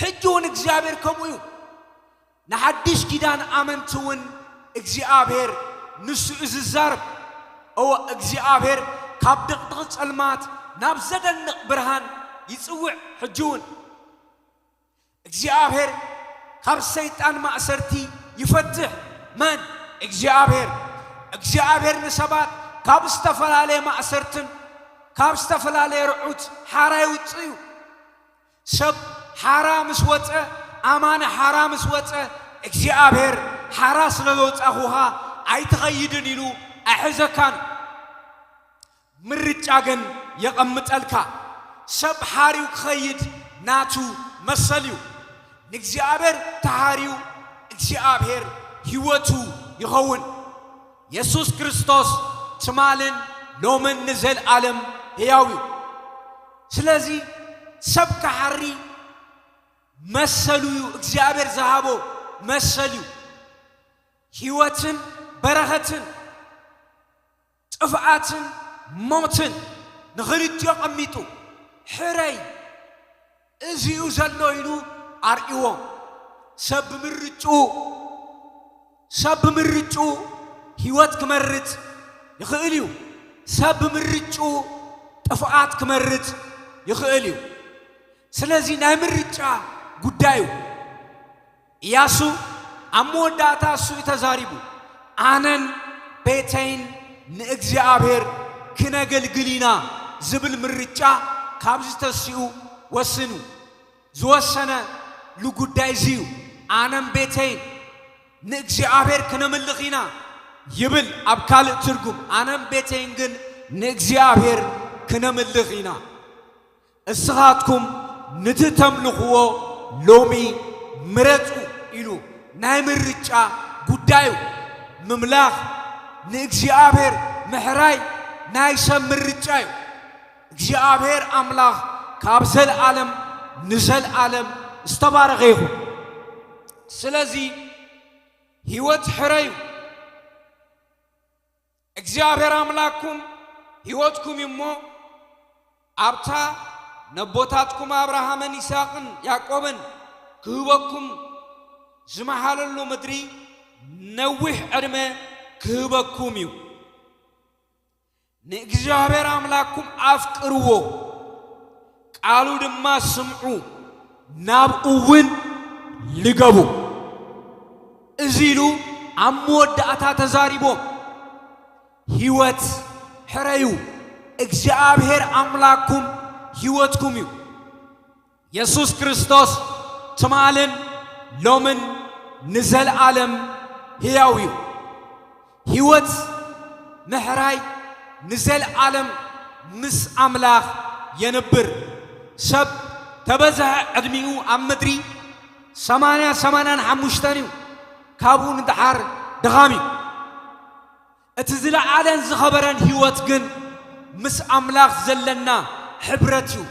ሕጂ እውን እግዚኣብሔር ከምኡ እዩ። ንሓድሽ ኪዳን ኣመንቲ እውን እግዚኣብሔር ንሱ እዩ ዝዛረብ። እወ እግዚኣብሔር ካብ ድቕድቕ ጸልማት ናብ ዘደንቕ ብርሃን ይጽውዕ። ሕጂ እውን እግዚኣብሔር ካብ ሰይጣን ማእሰርቲ ይፈትሕ። መን? እግዚኣብሔር። እግዚኣብሔር ንሰባት ካብ ዝተፈላለየ ማእሰርትን ካብ ዝተፈላለየ ርዑት ሓራ ይውጽእ እዩ። ሰብ ሓራ ምስ ወጸ፣ ኣማኒ ሓራ ምስ ወጸ፣ እግዚኣብሔር ሓራ ስለ ዘውጻኹኻ ኣይትኸይድን ኢሉ ኣይሕዘካን። ምርጫ ግን የቐምጠልካ። ሰብ ሓርዩ ክኸይድ ናቱ መሰል እዩ። ንእግዚኣብሔር ተሓርዩ እግዚኣብሔር ህይወቱ ይኸውን። የሱስ ክርስቶስ ትማልን ሎምን ንዘልኣለም ህያው እዩ። ስለዚ ሰብ ክሓሪ መሰሉ እዩ፣ እግዚኣብሔር ዝሃቦ መሰል እዩ። ህይወትን በረኸትን ጥፍኣትን ሞትን ንኽልቲኦ ቀሚጡ፣ ሕረይ፣ እዚኡ ዘሎ ኢሉ ኣርእይዎ። ሰብ ብምርጭኡ፣ ሰብ ብምርጭኡ ህይወት ክመርጽ ይኽእል እዩ። ሰብ ብምርጭኡ ጥፍኣት ክመርጽ ይኽእል እዩ። ስለዚ ናይ ምርጫ ጉዳይ እዩ። ኢያሱ ኣብ መወዳእታ እሱ እዩ ተዛሪቡ፣ "ኣነን ቤተይን ንእግዚኣብሔር ክነገልግል ኢና" ዝብል ምርጫ ካብዚ ተሲኡ ወስኑ። ዝወሰነሉ ጉዳይ እዚ እዩ። "ኣነን ቤተይን ንእግዚኣብሔር ክነምልኽ ኢና" ይብል። ኣብ ካልእ ትርጉም፣ "ኣነን ቤተይን ግን ንእግዚኣብሔር ክነምልኽ ኢና።" እስኻትኩም ንቲ ተምልኽዎ ሎሚ ምረጹ ኢሉ ናይ ምርጫ ጉዳይ እዩ። ምምላኽ ንእግዚኣብሔር ምሕራይ ናይ ሰብ ምርጫ እዩ። እግዚኣብሔር ኣምላኽ ካብ ዘልኣለም ንዘልኣለም ዝተባረኸ ይኹን። ስለዚ ህይወት ሕረዩ። እግዚኣብሔር ኣምላክኩም ህይወትኩም እዩ እሞ፣ ኣብታ ነቦታትኩም ኣብርሃምን ይስሐቅን ያዕቆብን ክህበኩም ዝመሓለሉ ምድሪ ነዊሕ ዕድመ ክህበኩም እዩ። ንእግዚኣብሔር ኣምላክኩም ኣፍቅርዎ፣ ቃሉ ድማ ስምዑ፣ ናብኡ እውን ልገቡ። እዚ ኢሉ ኣብ መወዳእታ ተዛሪቦም፣ ህይወት ሕረዩ፣ እግዚኣብሔር ኣምላክኩም ህይወትኩም እዩ። የሱስ ክርስቶስ ትማልን ሎምን ንዘልኣለም ህያው እዩ። ህይወት ምሕራይ ንዘልኣለም ምስ ኣምላኽ የንብር። ሰብ ተበዝሐ ዕድሚኡ ኣብ ምድሪ ሰማንያ፣ ሰማንያን ሓሙሽተን እዩ። ካብኡ ንደሓር ድኻም እዩ። እቲ ዝለዓለን ዝኸበረን ህይወት ግን ምስ ኣምላኽ ዘለና ሕብረት እዩ።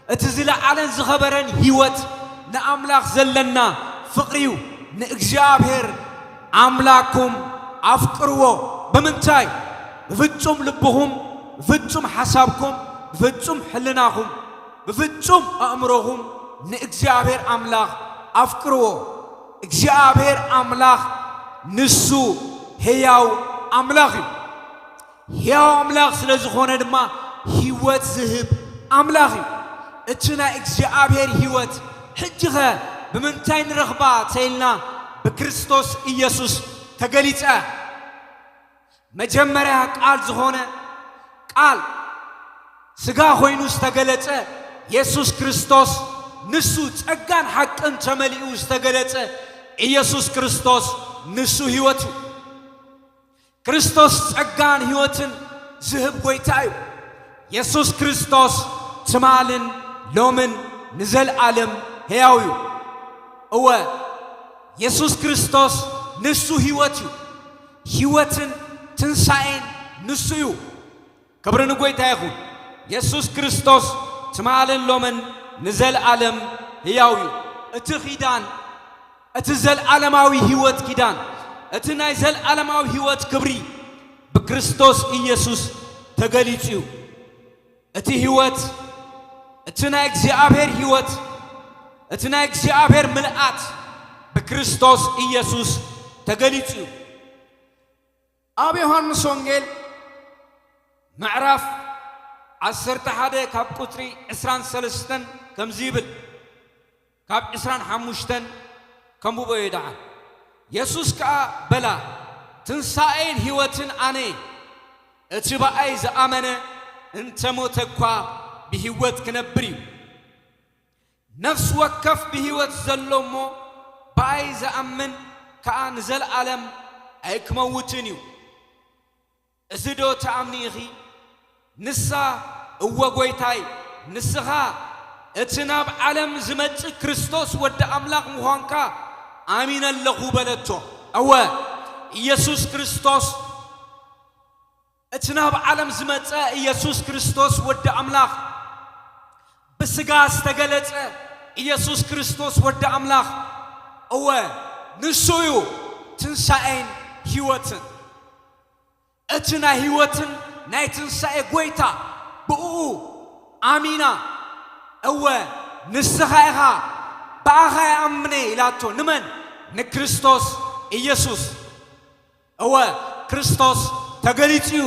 እቲ ዝለዓለን ዝኸበረን ህይወት ንኣምላኽ ዘለና ፍቕሪ እዩ። ንእግዚኣብሔር ኣምላክኩም ኣፍቅርዎ። ብምንታይ? ብፍጹም ልብኹም፣ ብፍጹም ሓሳብኩም፣ ብፍጹም ሕልናኹም፣ ብፍጹም ኣእምሮኹም ንእግዚኣብሔር ኣምላኽ ኣፍቅርዎ። እግዚኣብሔር ኣምላኽ ንሱ ህያው ኣምላኽ እዩ። ህያው ኣምላኽ ስለ ዝኾነ ድማ ህይወት ዝህብ ኣምላኽ እዩ። እቲ ናይ እግዚኣብሔር ህይወት ሕጂኸ ብምንታይ ንረኽባ ተኢልና ብክርስቶስ ኢየሱስ ተገሊጸ። መጀመርያ ቃል ዝኾነ ቃል ስጋ ኮይኑ ዝተገለጸ የሱስ ክርስቶስ ንሱ ጸጋን ሓቅን ተመሊኡ ዝተገለጸ ኢየሱስ ክርስቶስ ንሱ ህይወት እዩ። ክርስቶስ ጸጋን ህይወትን ዝህብ ጎይታ እዩ። የሱስ ክርስቶስ ትማልን ሎምን ንዘልኣለም ሕያው እዩ። እወ፣ የሱስ ክርስቶስ ንሱ ህይወት እዩ። ህይወትን ትንሳኤን ንሱ እዩ። ክብሪ ንጎይታ ይኹን። የሱስ ክርስቶስ ትማልን ሎምን ንዘለኣለም ህያው እዩ። እቲ ኪዳን፣ እቲ ዘለኣለማዊ ህይወት ኪዳን፣ እቲ ናይ ዘለኣለማዊ ህይወት ክብሪ ብክርስቶስ ኢየሱስ ተገሊጹ እዩ። እቲ ህይወት፣ እቲ ናይ እግዚኣብሔር ህይወት፣ እቲ ናይ እግዚኣብሔር ምልኣት ብክርስቶስ ኢየሱስ ተገሊጹ እዩ። ኣብ ዮሃንስ ወንጌል ምዕራፍ ዓሰርተ ሓደ ካብ ቁጽሪ ዕስራን ሰለስተን ከምዚ ይብል፣ ካብ ዕስራን ሓሙሽተን ከንብቦ እየ ደኣ። የሱስ ከኣ በላ፣ ትንሳኤን ህይወትን ኣነ እየ፣ እቲ ብኣይ ዝኣመነ እንተ ሞተ እኳ ብህይወት ክነብር እዩ። ነፍሲ ወከፍ ብህይወት ዘሎ እሞ ብኣይ ዝኣምን ከኣ ንዘለኣለም ኣይክመውትን እዩ። እዚ ዶ ትኣምኒ ኢኺ? ንሳ፣ እወ ጐይታይ፣ ንስኻ እቲ ናብ ዓለም ዝመጽእ ክርስቶስ ወዲ ኣምላኽ ምዃንካ ኣሚነ ኣለኹ በለቶ። እወ፣ ኢየሱስ ክርስቶስ እቲ ናብ ዓለም ዝመጸ ኢየሱስ ክርስቶስ ወዲ ኣምላኽ፣ ብስጋ ዝተገለጸ ኢየሱስ ክርስቶስ ወዲ ኣምላኽ፣ እወ፣ ንሱ እዩ ትንሳኤን ህይወትን። እቲ ናይ ህይወትን ናይ ትንሳኤ ጐይታ፣ ብእኡ ኣሚና፣ እወ፣ ንስኻ ኢኻ፣ ብኣኻ ይኣምነ ኢላቶ። ንመን? ንክርስቶስ ኢየሱስ። እወ፣ ክርስቶስ ተገሊጹ እዩ።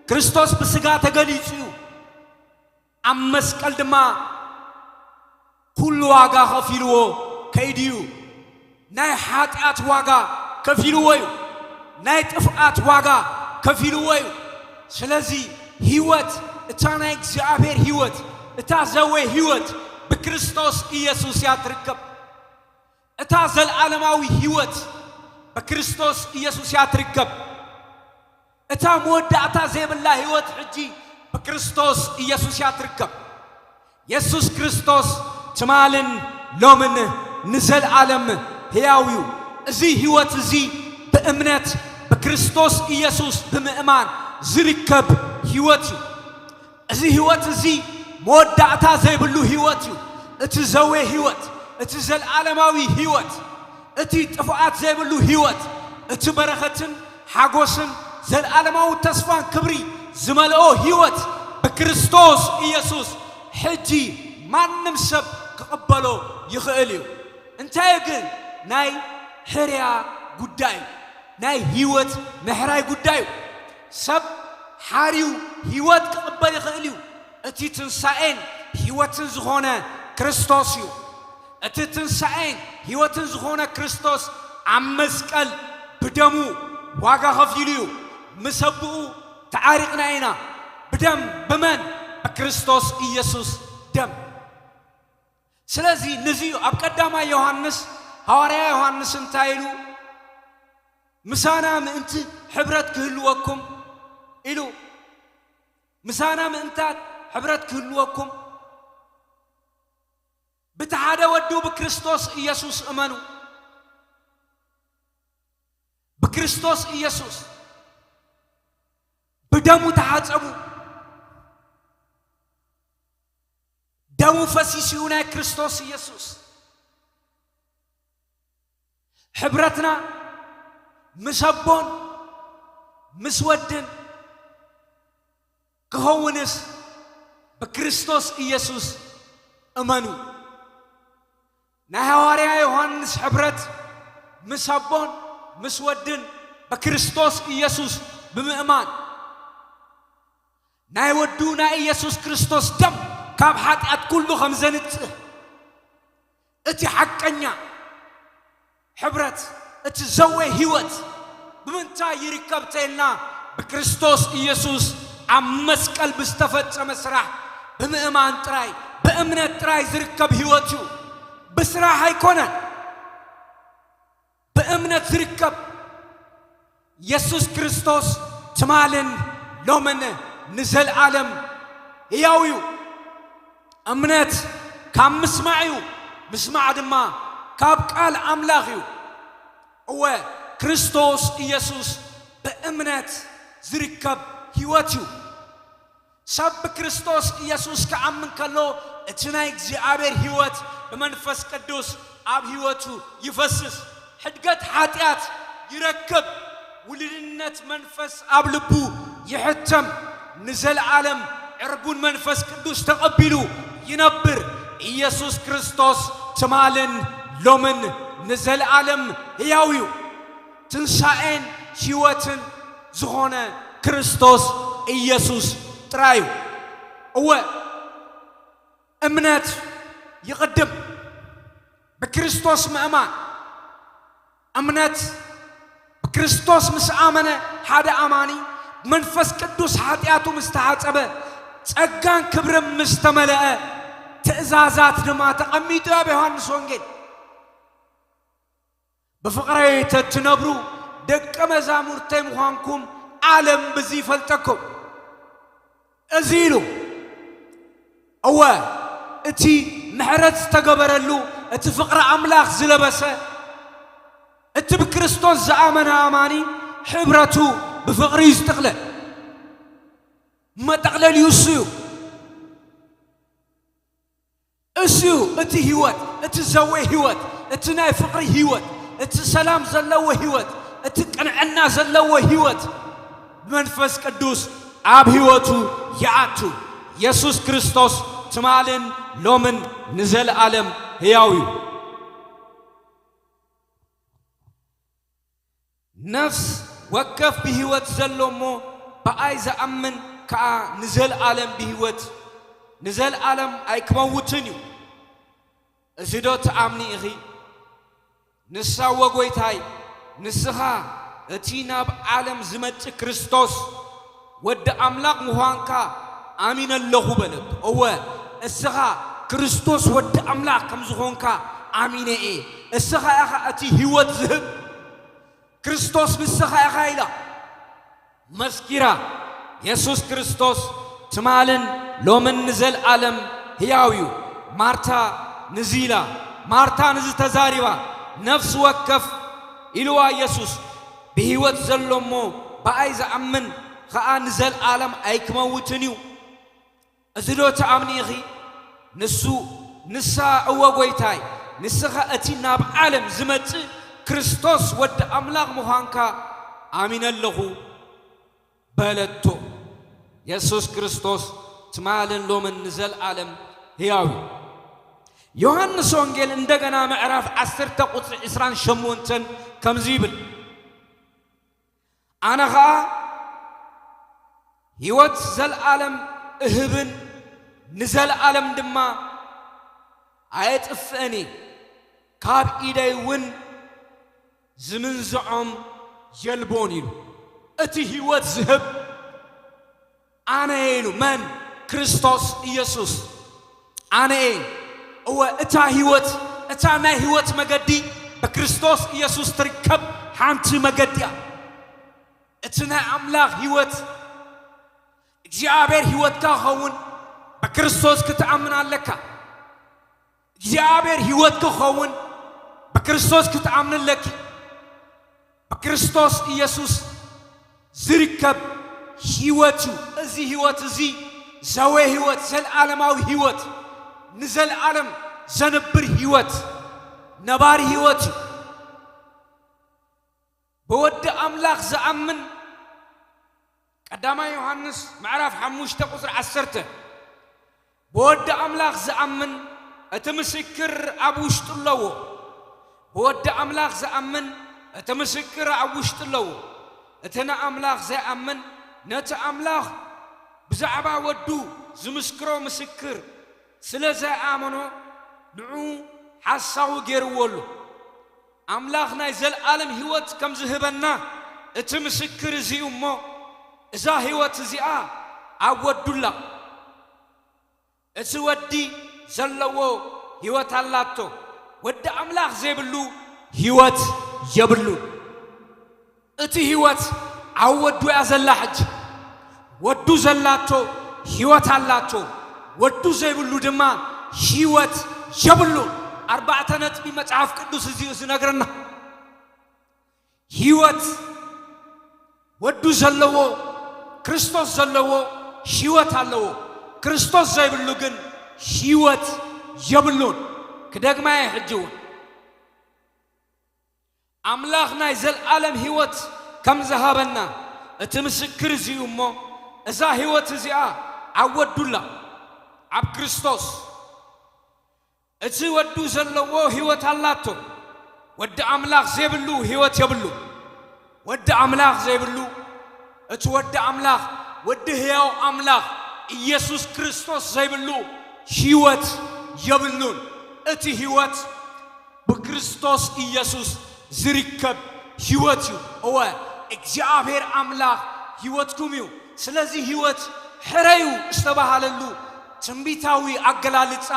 ክርስቶስ ብስጋ ተገሊጹ እዩ። ኣብ መስቀል ድማ ኩሉ ዋጋ ከፊልዎ ከይዱ እዩ። ናይ ሓጢኣት ዋጋ ከፊልዎ እዩ። ናይ ጥፍኣት ዋጋ ከፊልዎ እዩ። ስለዚ ህይወት፣ እታ ናይ እግዚኣብሔር ህይወት፣ እታ ዘወ ህይወት ብክርስቶስ ኢየሱስ እያ ትርከብ። እታ ዘለዓለማዊ ህይወት ብክርስቶስ ኢየሱስ እያ ትርከብ። እታ መወዳእታ ዘይብላ ህይወት ሕጂ ብክርስቶስ ኢየሱስ እያ ትርከብ። የሱስ ክርስቶስ ትማልን ሎምን ንዘለዓለም ህያው እዩ። እዚ ህይወት እዚ ብእምነት ብክርስቶስ ኢየሱስ ብምእማን ዝርከብ ህይወት እዩ። እዚ ህይወት እዚ መወዳእታ ዘይብሉ ህይወት እዩ። እቲ ዘዌ ህይወት፣ እቲ ዘለዓለማዊ ህይወት፣ እቲ ጥፍኣት ዘይብሉ ህይወት፣ እቲ በረኸትን ሓጎስን ዘለዓለማዊ ተስፋን ክብሪ ዝመልኦ ህይወት ብክርስቶስ ኢየሱስ ሕጂ ማንም ሰብ ክቕበሎ ይኽእል እዩ። እንታይ ግን ናይ ሕርያ ጉዳይ እዩ። ናይ ህይወት ምሕራይ ጉዳይ እዩ። ሰብ ሓርዩ ህይወት ክቕበል ይኽእል እዩ። እቲ ትንሳኤን ህይወትን ዝኾነ ክርስቶስ እዩ። እቲ ትንሳኤን ህይወትን ዝኾነ ክርስቶስ ኣብ መስቀል ብደሙ ዋጋ ከፊሉ እዩ። ምስ ኣቦኡ ተዓሪቕና ኢና። ብደም፣ ብመን? ብክርስቶስ ኢየሱስ ደም። ስለዚ ንዚ እዩ ኣብ ቀዳማይ ዮሃንስ፣ ሃዋርያ ዮሃንስ እንታይ ኢሉ? ምሳና ምእንቲ ሕብረት ክህልወኩም ኢሉ። ምሳና ምእንታት ሕብረት ክህልወኩም ብቲ ሓደ ወዱ ብክርስቶስ ኢየሱስ እመኑ። ብክርስቶስ ኢየሱስ ብደሙ ተሓጸቡ። ደሙ ፈሲሱ እዩ ናይ ክርስቶስ ኢየሱስ። ሕብረትና ምስ ኣቦን ምስ ወድን ክኸውንስ ብክርስቶስ ኢየሱስ እመኑ። ናይ ሃዋርያ ዮሃንስ ሕብረት ምስ ኣቦን ምስ ወድን ብክርስቶስ ኢየሱስ ብምእማን፣ ናይ ወዱ ናይ ኢየሱስ ክርስቶስ ደም ካብ ሓጢኣት ኩሉ ከም ዘንጽህ፣ እቲ ሓቀኛ ሕብረት፣ እቲ ዘዌ ህይወት ብምንታይ ይርከብ ተልና፣ ብክርስቶስ ኢየሱስ ኣብ መስቀል ብዝተፈጸመ ስራሕ ብምእማን ጥራይ፣ ብእምነት ጥራይ ዝርከብ ህይወት እዩ። ብስራሕ ኣይኮነን። ብእምነት ዝርከብ የሱስ ክርስቶስ ትማልን ሎምን ንዘለዓለም ህያው እዩ። እምነት ካብ ምስማዕ እዩ፣ ምስማዕ ድማ ካብ ቃል ኣምላኽ እዩ። እወ፣ ክርስቶስ ኢየሱስ ብእምነት ዝርከብ ህይወት እዩ። ሰብ ብክርስቶስ ኢየሱስ ክኣምን ከሎ እቲ ናይ እግዚኣብሔር ሕይወት ብመንፈስ ቅዱስ ኣብ ሕይወቱ ይፈስስ። ሕድገት ኃጢኣት ይረክብ። ውልድነት መንፈስ ኣብ ልቡ ይሕተም። ንዘለዓለም ዕርቡን መንፈስ ቅዱስ ተቐቢሉ ይነብር። ኢየሱስ ክርስቶስ ትማልን ሎምን ንዘለዓለም ሕያው እዩ። ትንሳኤን ሕይወትን ዝኾነ ክርስቶስ ኢየሱስ ጥራይ እዩ። እወ፣ እምነት ይቕድም። ብክርስቶስ ምእማን። እምነት ብክርስቶስ ምስ ኣመነ ሓደ ኣማኒ መንፈስ ቅዱስ ኃጢኣቱ ምስ ተሓጸበ ጸጋን ክብርን ምስ ተመልአ ትእዛዛት ድማ ተቐሚጡ ኣብ ዮሃንስ ወንጌል። ብፍቕረይ ተትነብሩ ደቀ መዛሙርተይ ምዃንኩም ዓለም ብዚ ይፈልጠኩም። እዚ ኢሉ። እወ፣ እቲ ምሕረት ዝተገበረሉ፣ እቲ ፍቕሪ ኣምላኽ ዝለበሰ፣ እቲ ብክርስቶስ ዝኣመነ ኣማኒ ሕብረቱ ብፍቕሪ እዩ ዝጥቕለል። መጠቕለሊኡ እሱ እዩ። እሱ እቲ ህይወት፣ እቲ ዘዌ ህይወት፣ እቲ ናይ ፍቕሪ ህይወት፣ እቲ ሰላም ዘለዎ ህይወት፣ እቲ ቅንዕና ዘለዎ ህይወት ብመንፈስ ቅዱስ ኣብ ህይወቱ ይኣቱ። የሱስ ክርስቶስ ትማልን ሎምን ንዘለኣለም ህያው እዩ። ነፍስ ወከፍ ብህይወት ዘሎ እሞ ብኣይ ዝኣምን ከኣ ንዘለኣለም ብህይወት፣ ንዘለኣለም ኣይክመውትን እዩ። እዚ ዶ ትኣምኒ ኢኺ? ንሳ እወ ጐይታይ፣ ንስኻ እቲ ናብ ዓለም ዝመጽእ ክርስቶስ ወዲ ኣምላኽ ምዃንካ ኣሚነ ኣለኹ በለቶ። እወ፣ እስኻ ክርስቶስ ወዲ ኣምላኽ ከም ዝኾንካ ኣሚነ እየ። እስኻ ኢኻ እቲ ህይወት ዝህብ። ክርስቶስ ንስኻ ኢኻ ኢላ መስኪራ። የሱስ ክርስቶስ ትማልን ሎምን ንዘለኣለም ህያው እዩ። ማርታ ንዚ ኢላ፣ ማርታ ንዚ ተዛሪባ፣ ነፍሲ ወከፍ ኢልዋ የሱስ፣ ብህይወት ዘሎ እሞ ብኣይ ዝኣምን ኸኣ ንዘለኣለም ኣይክመውትን እዩ። እዚ ዶ ትኣምኒ ኢኺ? ንሱ፣ ንሳ፣ እወ ጐይታይ፣ ንስኻ እቲ ናብ ዓለም ዝመጽእ ክርስቶስ ወዲ ኣምላኽ ምዃንካ ኣሚነ ኣለኹ በለቶ። የሱስ ክርስቶስ ትማልን ሎምን ንዘለኣለም ህያው እዩ። ዮሃንስ ወንጌል እንደገና ምዕራፍ ዓሰርተ ቁጽሪ ዕስራን ሸሞንተን ከምዚ ይብል፣ ኣነ ኸኣ ህይወት ዘለኣለም እህብን ንዘለኣለም ድማ ኣየጥፍእን እየ፣ ካብ ኢደይ እውን ዝምንዝዖም የልቦን ኢሉ። እቲ ህይወት ዝህብ ኣነ እየ ኢሉ። መን? ክርስቶስ ኢየሱስ። ኣነ እየ። እወ፣ እታ ህይወት፣ እታ ናይ ህይወት መገዲ ብክርስቶስ ኢየሱስ ትርከብ ሓንቲ መገዲ እያ። እቲ ናይ ኣምላኽ ህይወት፣ እግዚኣብሔር ህይወትካ ክኸውን ብክርስቶስ ክትኣምን ኣለካ። እግዚኣብሔር ህይወትኪ ክኸውን ብክርስቶስ ክትኣምኒ ኣለኪ። ብክርስቶስ ኢየሱስ ዝርከብ ህይወት እዩ። እዚ ህይወት እዚ ዘዌ ህይወት፣ ዘለዓለማዊ ህይወት፣ ንዘለዓለም ዘንብር ህይወት፣ ነባሪ ህይወት እዩ። ብወዲ ኣምላኽ ዝኣምን፣ ቀዳማይ ዮሃንስ ምዕራፍ ሓሙሽተ ቁጽሪ ዓሰርተ፣ ብወዲ ኣምላኽ ዝኣምን እቲ ምስክር ኣብ ውሽጡ ኣለዎ። ብወዲ ኣምላኽ ዝኣምን እቲ ምስክር ኣብ ውሽጡ ኣለዎ። እቲ ንኣምላኽ ዘይኣምን ነቲ ኣምላኽ ብዛዕባ ወዱ ዝምስክሮ ምስክር ስለ ዘይኣመኖ ንዑ ሓሳዊ ገይርዎ ኣሎ። ኣምላኽ ናይ ዘለኣለም ህይወት ከም ዝህበና እቲ ምስክር እዚ እዩ እሞ፣ እዛ ህይወት እዚኣ ኣብ ወዱ ኣላ። እቲ ወዲ ዘለዎ ህይወት ኣላቶ፣ ወዲ ኣምላኽ ዘይብሉ ህይወት የብሉን። እቲ ህይወት ኣብ ወዱ እያ ዘላ። ሕጂ ወዱ ዘላቶ ህይወት ኣላቶ፣ ወዱ ዘይብሉ ድማ ህይወት የብሉን። ኣርባዕተ ነጥቢ መጽሓፍ ቅዱስ እዚ እዩ ዝነግረና። ህይወት ወዱ ዘለዎ፣ ክርስቶስ ዘለዎ ህይወት ኣለዎ። ክርስቶስ ዘይብሉ ግን ህይወት የብሉን። ክደግማ እየ ሕጂ እውን። ኣምላኽ ናይ ዘለኣለም ህይወት ከም ዝሃበና እቲ ምስክር እዚ እዩ እሞ፣ እዛ ህይወት እዚኣ ኣብ ወዱላ፣ ኣብ ክርስቶስ። እቲ ወዱ ዘለዎ ህይወት ኣላቶ። ወዲ ኣምላኽ ዘይብሉ ህይወት የብሉ። ወዲ ኣምላኽ ዘይብሉ፣ እቲ ወዲ ኣምላኽ፣ ወዲ ህያው ኣምላኽ ኢየሱስ ክርስቶስ ዘይብሉ ህይወት የብሉን። እቲ ህይወት ብክርስቶስ ኢየሱስ ዝርከብ ህይወት እዩ። እወ፣ እግዚኣብሔር ኣምላኽ ህይወትኩም እዩ። ስለዚ ህይወት ሕረዩ ዝተባሃለሉ ትንቢታዊ ኣገላልጻ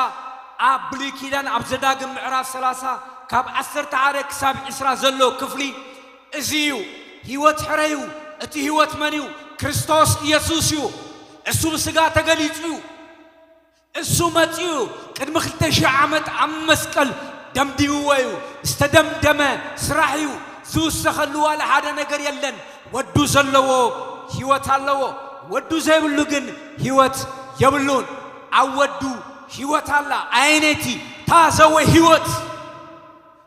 ኣብ ብሉይ ኪዳን ኣብ ዘዳግም ምዕራፍ ሰላሳ ካብ ዓሰርተ ሓደ ክሳብ ዕስራ ዘሎ ክፍሊ እዚ እዩ። ህይወት ሕረዩ። እቲ ህይወት መን እዩ? ክርስቶስ ኢየሱስ እዩ። እሱ ብስጋ ተገሊጹ እዩ። እሱ መጺኡ ቅድሚ ክልተ ሺሕ ዓመት ኣብ መስቀል ደምዲምዎ እዩ። ዝተደምደመ ስራሕ እዩ። ዝውሰኸሉ ዋላ ሓደ ነገር የለን። ወዱ ዘለዎ ህይወት ኣለዎ። ወዱ ዘይብሉ ግን ህይወት የብሉን። ኣብ ወዱ ህይወት ኣላ። ኣየነይቲ? ታዘወ ህይወት።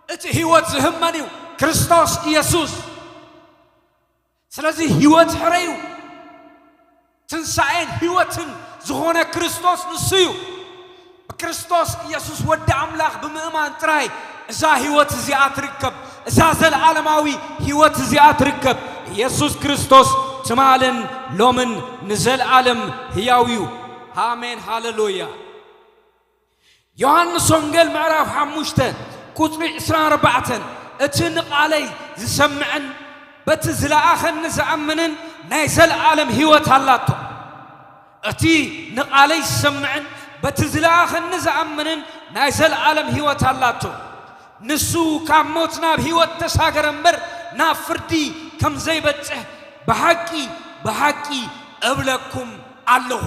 እቲ ህይወት ዝህብ መን እዩ? ክርስቶስ ኢየሱስ። ስለዚ ህይወት ሕረዩ። ትንሳኤን ህይወትን ዝኾነ ክርስቶስ ንሱ እዩ። ብክርስቶስ ኢየሱስ ወዲ ኣምላኽ ብምእማን ጥራይ እዛ ህይወት እዚኣ ትርከብ። እዛ ዘለዓለማዊ ህይወት እዚኣ ትርከብ። ኢየሱስ ክርስቶስ ትማልን ሎምን ንዘለዓለም ህያው እዩ። ኣሜን፣ ሃሌሉያ። ዮሃንስ ወንጌል ምዕራፍ ሓሙሽተ ቁጽሪ ዕስራን ኣርባዕተን፣ እቲ ንቓለይ ዝሰምዕን በቲ ዝለኣኸኒ ዝኣምንን ናይ ዘለኣለም ህይወት ኣላቶ። እቲ ንቓለይ ዝሰምዕን በቲ ዝለኣኸኒ ዝኣምንን ናይ ዘለኣለም ህይወት ኣላቶ። ንሱ ካብ ሞት ናብ ህይወት ተሳገረ እምበር ናብ ፍርዲ ከም ዘይበጽሕ ብሓቂ፣ ብሓቂ እብለኩም ኣለኹ።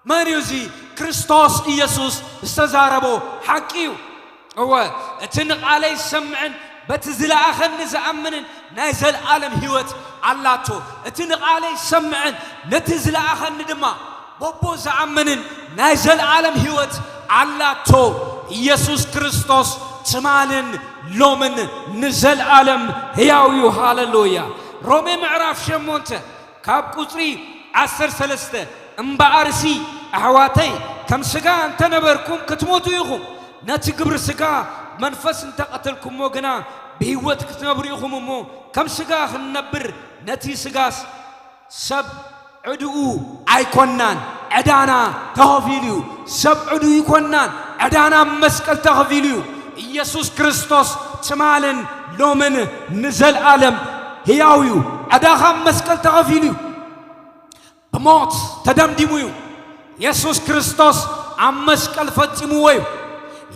መን እዩ እዚ? ክርስቶስ ኢየሱስ ዝተዛረቦ ሓቂ እዩ። እወ፣ እቲ ንቓለይ ዝሰምዕን በቲ ዝለኣኸኒ ዝኣምንን ናይ ዘለኣለም ህይወት ኣላቶ። እቲ ንቓለይ ዝሰምዕን ነቲ ዝለኣኸኒ ድማ በቦ ዝኣምንን ናይ ዘለኣለም ህይወት ኣላቶ። ኢየሱስ ክርስቶስ ትማልን ሎምን ንዘለኣለም ህያው እዩ። ሃሌሉያ። ሮሜ ምዕራፍ ሸሞንተ ካብ ቁጽሪ ዓሰርተ ሰለስተ፣ እምበኣርሲ ኣሕዋተይ፣ ከም ስጋ እንተ ነበርኩም ክትሞቱ ኢኹም። ነቲ ግብሪ ስጋ መንፈስ እንተ ቀተልኩሞ ግና ብህይወት ክትነብሩ ኢኹም እሞ፣ ከም ስጋ ክንነብር ነቲ ስጋስ ሰብ ዕድኡ ኣይኮናን፣ ዕዳና ተኸፊሉ እዩ። ሰብ ዕድኡ ኣይኮናን፣ ዕዳና ኣብ መስቀል ተኸፊሉ እዩ። ኢየሱስ ክርስቶስ ትማልን ሎምን ንዘለኣለም ህያው እዩ። ዕዳኻ ኣብ መስቀል ተኸፊሉ እዩ። ብሞት ተደምዲሙ እዩ። ኢየሱስ ክርስቶስ ኣብ መስቀል ፈጺምዎ እዩ።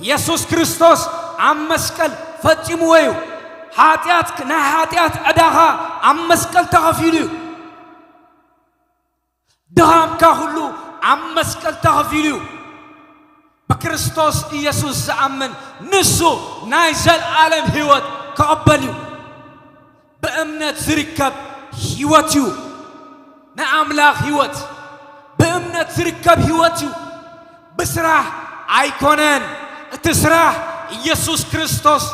ኢየሱስ ክርስቶስ ኣብ መስቀል ፈጺምዎ እዩ። ሓጢኣት፣ ናይ ሓጢኣት ዕዳኻ ኣብ መስቀል ተኸፊሉ እዩ። ድኻምካ ኩሉ ኣብ መስቀል ተኸፊሉ እዩ። ብክርስቶስ ኢየሱስ ዝኣምን ንሱ ናይ ዘለኣለም ህይወት ክቕበል እዩ። ብእምነት ዝርከብ ህይወት እዩ። ናይ ኣምላኽ ህይወት ብእምነት ዝርከብ ህይወት እዩ። ብስራሕ ኣይኮነን። እቲ ስራሕ ኢየሱስ ክርስቶስ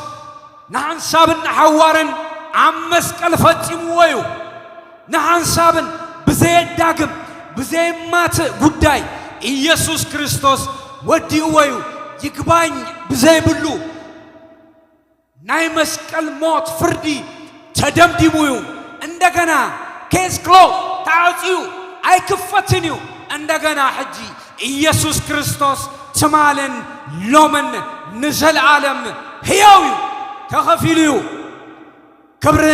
ንሓንሳብን ንሓዋርን ኣብ መስቀል ፈጺምዎ እዩ። ንሓንሳብን ብዘየዳግም ብዘየማትእ ጉዳይ ኢየሱስ ክርስቶስ ወዲእዎ እዩ። ይግባኝ ብዘይብሉ ናይ መስቀል ሞት ፍርዲ ተደምዲሙ እዩ። እንደገና ኬዝ ክሎዝ ተዓጽዩ ኣይክፈትን እዩ። እንደገና ሕጂ ኢየሱስ ክርስቶስ ትማልን ሎምን ንዘለኣለም ህያው እዩ። ተኸፊሉ እዩ። ክብሪ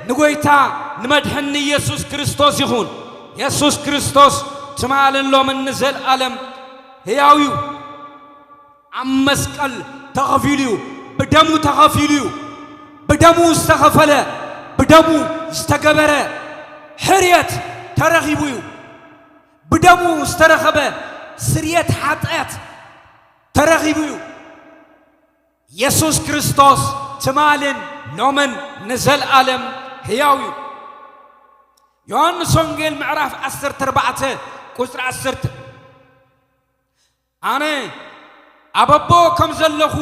ንጎይታ ንመድሕን ኢየሱስ ክርስቶስ ይኹን። ኢየሱስ ክርስቶስ ትማልን ሎምን ንዘለኣለም ህያው እዩ። ኣብ መስቀል ተኸፊሉ እዩ። ብደሙ ተኸፊሉ እዩ። ብደሙ ዝተኸፈለ፣ ብደሙ ዝተገበረ ሕርየት ተረኺቡ እዩ። ብደሙ ዝተረኸበ ስርየት ሓጢኣት ተረኺቡ እዩ። ኢየሱስ ክርስቶስ ትማልን ሎምን ንዘለኣለም ህያው እዩ። ዮሃንስ ወንጌል ምዕራፍ ዓሰርተ ኣርባዕተ ቁጽሪ ዓሰርተ። ኣነ ኣብ ኣቦ ከም ዘለኹ፣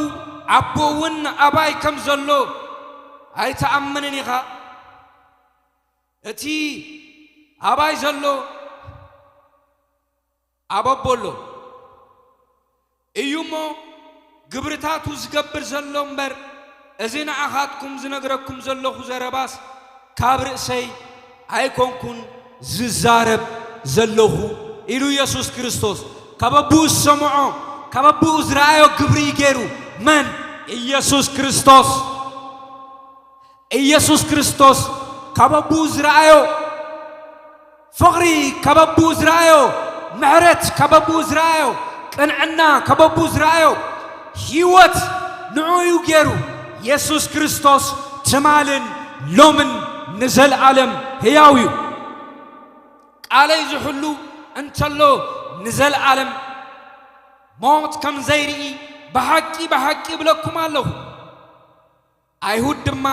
ኣቦ እውን ኣባይ ከም ዘሎ ኣይትኣምንን ኢኻ? እቲ ኣባይ ዘሎ ኣብ ኣቦ ኣሎ። እዩ እሞ፣ ግብርታቱ ዝገብር ዘሎ እምበር፣ እዚ ንዓኻትኩም ዝነግረኩም ዘለኹ ዘረባስ ካብ ርእሰይ ኣይኮንኩን ዝዛረብ ዘለኹ፣ ኢሉ ኢየሱስ ክርስቶስ። ካብ ኣቦኡ ዝሰምዖ፣ ካብ ኣቦኡ ዝረኣዮ ግብሪ እዩ ገይሩ። መን? ኢየሱስ ክርስቶስ። ኢየሱስ ክርስቶስ ካብ ኣቦኡ ዝረኣዮ ፍቕሪ፣ ካብ ኣቦኡ ዝረኣዮ ምሕረት፣ ካብ ኣቦኡ ዝረኣዮ ቅንዕና፣ ካብ ኣቦኡ ዝረኣዮ ህይወት ንዑ እዩ ገይሩ። ኢየሱስ ክርስቶስ ትማልን ሎምን ንዘለኣለም ህያው እዩ። ቃለይ ዝሕሉ እንተሎ ንዘለኣለም ሞት ከም ዘይርኢ ብሓቂ ብሓቂ እብለኩም ኣለኹ። ኣይሁድ ድማ፣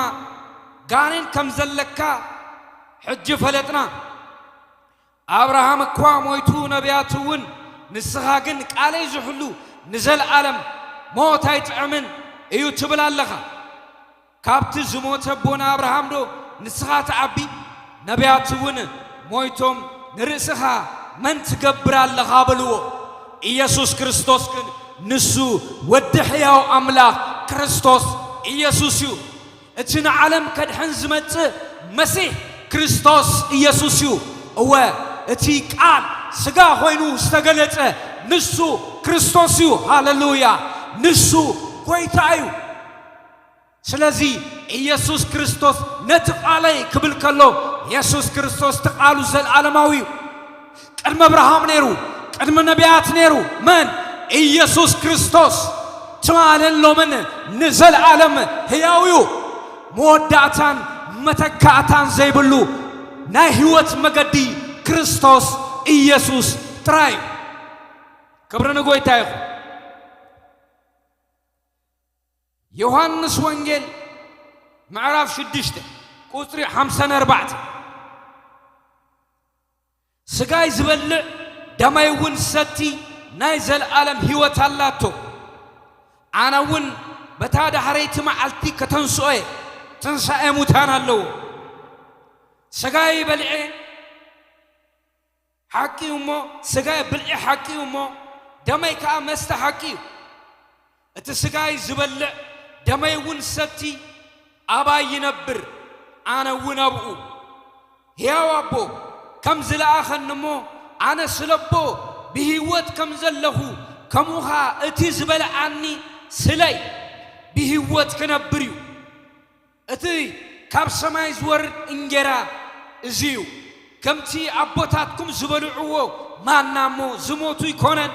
ጋኔን ከም ዘለካ ሕጂ ፈለጥና። ኣብርሃም እኳ ሞይቱ፣ ነቢያት እውን፣ ንስኻ ግን ቃለይ ዝሕሉ ንዘለኣለም ሞት ኣይጥዕምን እዩ ትብል ኣለኻ። ካብቲ ዝሞተ ኣቦና ኣብርሃም ዶ ንስኻ ትዓቢ? ነቢያት እውን ሞይቶም፣ ንርእስኻ መን ትገብር ኣለኻ በልዎ። ኢየሱስ ክርስቶስ ግን ንሱ ወዲ ሕያው ኣምላኽ ክርስቶስ ኢየሱስ እዩ። እቲ ንዓለም ከድሕን ዝመጽእ መሲሕ ክርስቶስ ኢየሱስ እዩ። እወ፣ እቲ ቃል ሥጋ ኾይኑ ዝተገለጸ ንሱ ክርስቶስ እዩ። ሃሌሉያ! ንሱ ጐይታ እዩ። ስለዚ ኢየሱስ ክርስቶስ ነቲ ቃለይ ክብል ከሎ፣ ኢየሱስ ክርስቶስ እቲ ቃሉ ዘለዓለማዊ እዩ። ቅድሚ ኣብርሃም ነይሩ፣ ቅድሚ ነቢያት ነይሩ። መን? ኢየሱስ ክርስቶስ። ትማልን ሎምን ንዘለዓለም ህያው እዩ። መወዳእታን መተካእታን ዘይብሉ ናይ ህይወት መገዲ ክርስቶስ ኢየሱስ ጥራይ እዩ። ክብሪ ንጎይታ ይኹን። ዮሃንስ ወንጌል ምዕራፍ ሽዱሽተ ቁጽሪ ሓምሳን ኣርባዕተን፣ ሥጋይ ዝበልዕ ደመይ እውን ዝሰቲ ናይ ዘለዓለም ህይወት ኣላቶ። ኣነ እውን በታ ዳሕረይቲ መዓልቲ ከተንስኦ እየ። ትንሳኤ ሙታን ኣለዎ። ሥጋይ በልዔ ሓቂ እዩ እሞ፣ ሥጋይ ብልዒ ሓቂ እዩ እሞ፣ ደመይ ከኣ መስተ ሓቂ እዩ። እቲ ሥጋይ ዝበልዕ ደመይ እውን ዝሰቲ ኣባይ ይነብር፣ ኣነ እውን ኣብኡ። ሕያው ኣቦ ከም ዝለኣኸኒ እሞ፣ ኣነ ስለ ኣቦ ብህይወት ከም ዘለኹ፣ ከምኡ ኸኣ እቲ ዝበልዓኒ ስለይ ብህይወት ክነብር እዩ። እቲ ካብ ሰማይ ዝወርድ እንጌራ እዚ እዩ። ከምቲ ኣቦታትኩም ዝበልዕዎ ማና እሞ ዝሞቱ ኣይኮነን።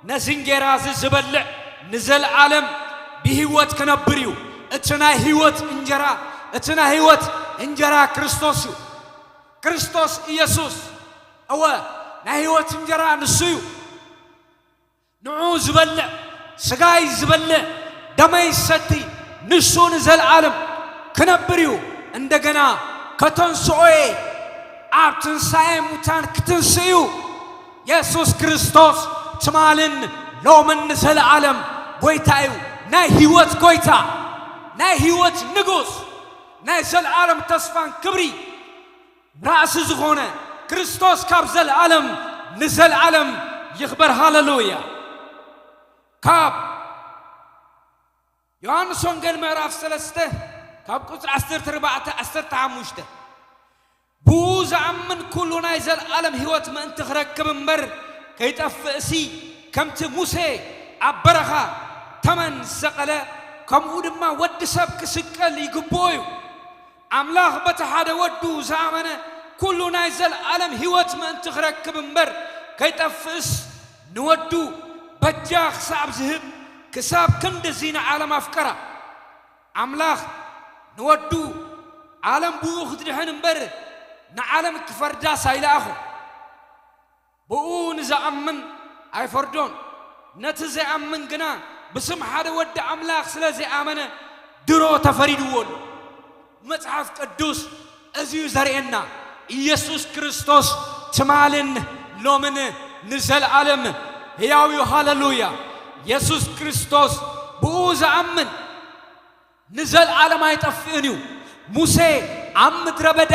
ነዚ እንጌራ እዚ ዝበልዕ ንዘለዓለም ብህይወት ክነብር እዩ። እቲ ናይ ህይወት እንጀራ፣ እቲ ናይ ህይወት እንጀራ ክርስቶስ እዩ። ክርስቶስ ኢየሱስ፣ እወ፣ ናይ ህይወት እንጀራ ንሱ እዩ። ንዑ ዝበልዕ፣ ሥጋይ ዝበልዕ፣ ደመይ ዝሰቲ፣ ንሱ ንዘለዓለም ክነብር እዩ። እንደገና ከተንስኦ እየ፣ ኣብ ትንሳኤ ሙታን ክትንስእ እዩ። የሱስ ክርስቶስ ትማልን ሎምን ንዘለዓለም ጐይታ እዩ። ናይ ህይወት ጐይታ፣ ናይ ህይወት ንጉስ፣ ናይ ዘለዓለም ተስፋን ክብሪ ራእሲ ዝኾነ ክርስቶስ ካብ ዘለዓለም ንዘለዓለም ይኽበር። ሃሌሉያ። ካብ ዮሃንስ ወንጌል ምዕራፍ ሰለስተ ካብ ቁጽሪ ዓሰርተ ኣርባዕተ፣ ዓሰርተ ሓሙሽተ፣ ብኡ ዝኣምን ኩሉ ናይ ዘለዓለም ህይወት ምእንቲ ክረክብ እምበር ከይጠፍእሲ፣ ከምቲ ሙሴ ኣብ በረኻ ተመን ዝሰቐለ፣ ከምኡ ድማ ወዲ ሰብ ክስቀል ይግብኦ እዩ። ኣምላኽ በቲ ሓደ ወዱ ዝኣመነ ኩሉ ናይ ዘለዓለም ህይወት ምእንቲ ክረክብ እምበር ከይጠፍእስ፣ ንወዱ በጃ ክሳብ ዝህብ፣ ክሳብ ክንድዚ ንዓለም ኣፍቀራ። ኣምላኽ ንወዱ፣ ዓለም ብኡ ክትድሕን እምበር ንዓለም ክፈርዳስ ኣይለኣኹ። ብኡ ንዝኣምን ኣይፈርዶን። ነቲ ዘይኣምን ግና፣ ብስም ሓደ ወዲ ኣምላኽ ስለ ዘይኣመነ፣ ድሮ ተፈሪድዎ ኣሎ። መጽሓፍ ቅዱስ እዚ እዩ ዘርእየና። ኢየሱስ ክርስቶስ ትማልን ሎምን ንዘለዓለም ሕያው እዩ። ሃሌሉያ። የሱስ ክርስቶስ ብኡ ዝኣምን ንዘለኣለም ኣይጠፍእን እዩ። ሙሴ ኣብ ምድረ በዳ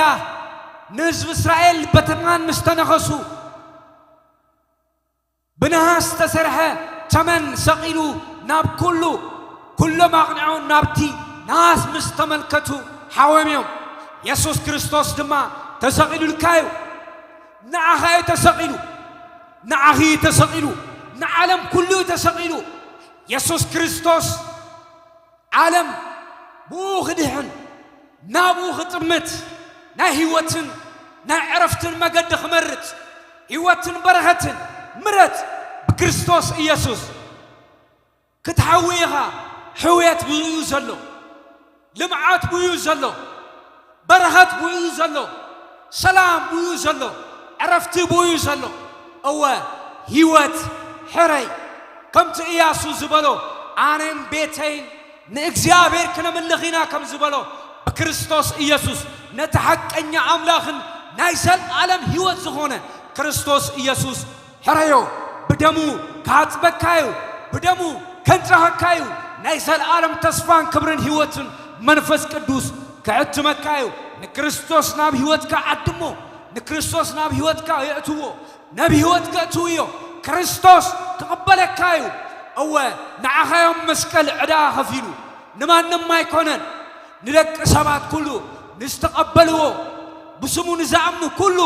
ንህዝቢ እስራኤል በተማን ምስ ተነኸሱ፣ ብነሃስ ዝተሰርሐ ተመን ሰቒሉ ናብ ኩሉ፣ ኩሎም ኣቕኒዖም ናብቲ ነሃስ ምስ ተመልከቱ ሓወም እዮም። የሱስ ክርስቶስ ድማ ተሰቒሉልካ እዩ። ንዓኻ እዩ ተሰቒሉ። ንዓኺ እዩ ተሰቒሉ። ንዓለም ኩሉ እዩ ተሰቒሉ። የሱስ ክርስቶስ ዓለም ብኡ ክድሕን፣ ናብኡ ክጥምት፣ ናይ ህይወትን ናይ ዕረፍትን መገዲ ክመርጽ፣ ህይወትን በረኸትን ምረጽ። ብክርስቶስ ኢየሱስ ክትሓዊ ኢኻ። ሕውየት ብኡ እዩ ዘሎ። ልምዓት ብኡ እዩ ዘሎ። በረኸት ብኡ እዩ ዘሎ። ሰላም ብኡ እዩ ዘሎ። ዕረፍቲ ብኡ እዩ ዘሎ። እወ፣ ህይወት ሕረይ። ከምቲ ኢያሱ ዝበሎ፣ ኣነን ቤተይን ንእግዚኣብሔር ክነምልኽ ኢና ከም ዝበሎ፣ ብክርስቶስ ኢየሱስ ነቲ ሓቀኛ ኣምላኽን ናይ ዘለኣለም ህይወት ዝኾነ ክርስቶስ ኢየሱስ ሕረዮ። ብደሙ ክሓጽበካ እዩ። ብደሙ ከንጽሃካ እዩ። ናይ ዘለኣለም ተስፋን ክብርን ህይወትን መንፈስ ቅዱስ ክዕድመካ እዩ። ንክርስቶስ ናብ ህይወትካ ዓድሞ። ንክርስቶስ ናብ ህይወትካ የእትዎ። ናብ ህይወት ከእትው እዮ። ክርስቶስ ክቕበለካ እዩ። እወ፣ ንዓኻ እዮም መስቀል ዕዳ ከፊሉ። ንማንም ኣይኮነን። ንደቂ ሰባት ኩሉ ንዝተቐበልዎ፣ ብስሙ ንዝኣምኑ ኩሉ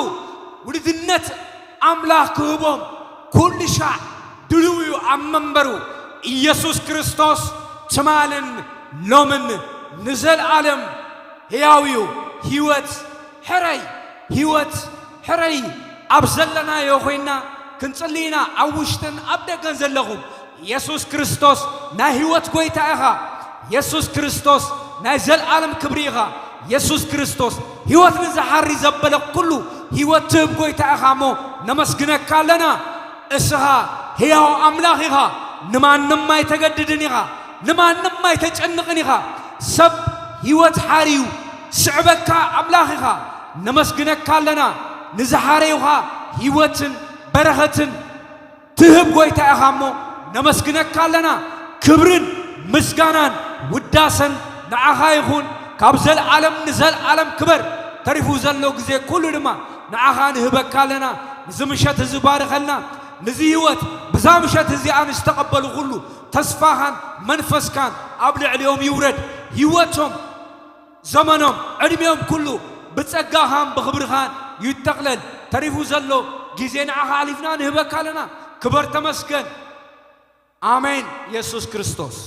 ውልድነት ኣምላኽ ክህቦም ኩሉ ሻዕ ድልው እዩ። ኣብ መንበሩ ኢየሱስ ክርስቶስ ትማልን ሎምን ንዘለኣለም ሕያው እዩ። ህይወት ሕረይ፣ ህይወት ሕረይ። ኣብ ዘለናዮ ኮይና ክንጽሊ ኢና፣ ኣብ ውሽጥን ኣብ ደገን ዘለኹም። የሱስ ክርስቶስ ናይ ህይወት ጎይታ ኢኻ። የሱስ ክርስቶስ ናይ ዘለኣለም ክብሪ ኢኻ። የሱስ ክርስቶስ ህይወት ንዝሓሪ ዘበለ ኩሉ ህይወት ትህብ ጎይታ ኢኻ እሞ ነመስግነካ ኣለና። እስኻ ህያው ኣምላኽ ኢኻ። ንማንም ኣይተገድድን ኢኻ። ንማንም ኣይተጨንቕን ኢኻ። ሰብ ህይወት ሓርዩ ስዕበካ ኣምላኽ ኢኻ። ነመስግነካ ኣለና። ንዝሓረዩኻ ህይወትን በረኸትን ትህብ ጎይታ ኢኻ እሞ ነመስግነካ ኣለና። ክብርን ምስጋናን ውዳሰን ንዓኻ ይኹን። ካብ ዘልኣለም ንዘልኣለም ክበር። ተሪፉ ዘሎ ግዜ ኩሉ ድማ ንዓኻ ንህበካ ኣለና። ንዚ ምሸት እዚ ባርኸልና። ንዚ ህይወት ብዛ ምሸት እዚኣ ንዝተቐበሉ ኩሉ ተስፋኻን መንፈስካን ኣብ ልዕሊኦም ይውረድ። ህይወቶም፣ ዘመኖም፣ ዕድሜኦም ኩሉ ብጸጋኻን ብኽብርኻን ይጠቕለል። ተሪፉ ዘሎ ግዜ ንዓኻ ኣሕሊፍና ንህበካ ኣለና። ክበር ተመስገን። ኣሜን። የሱስ ክርስቶስ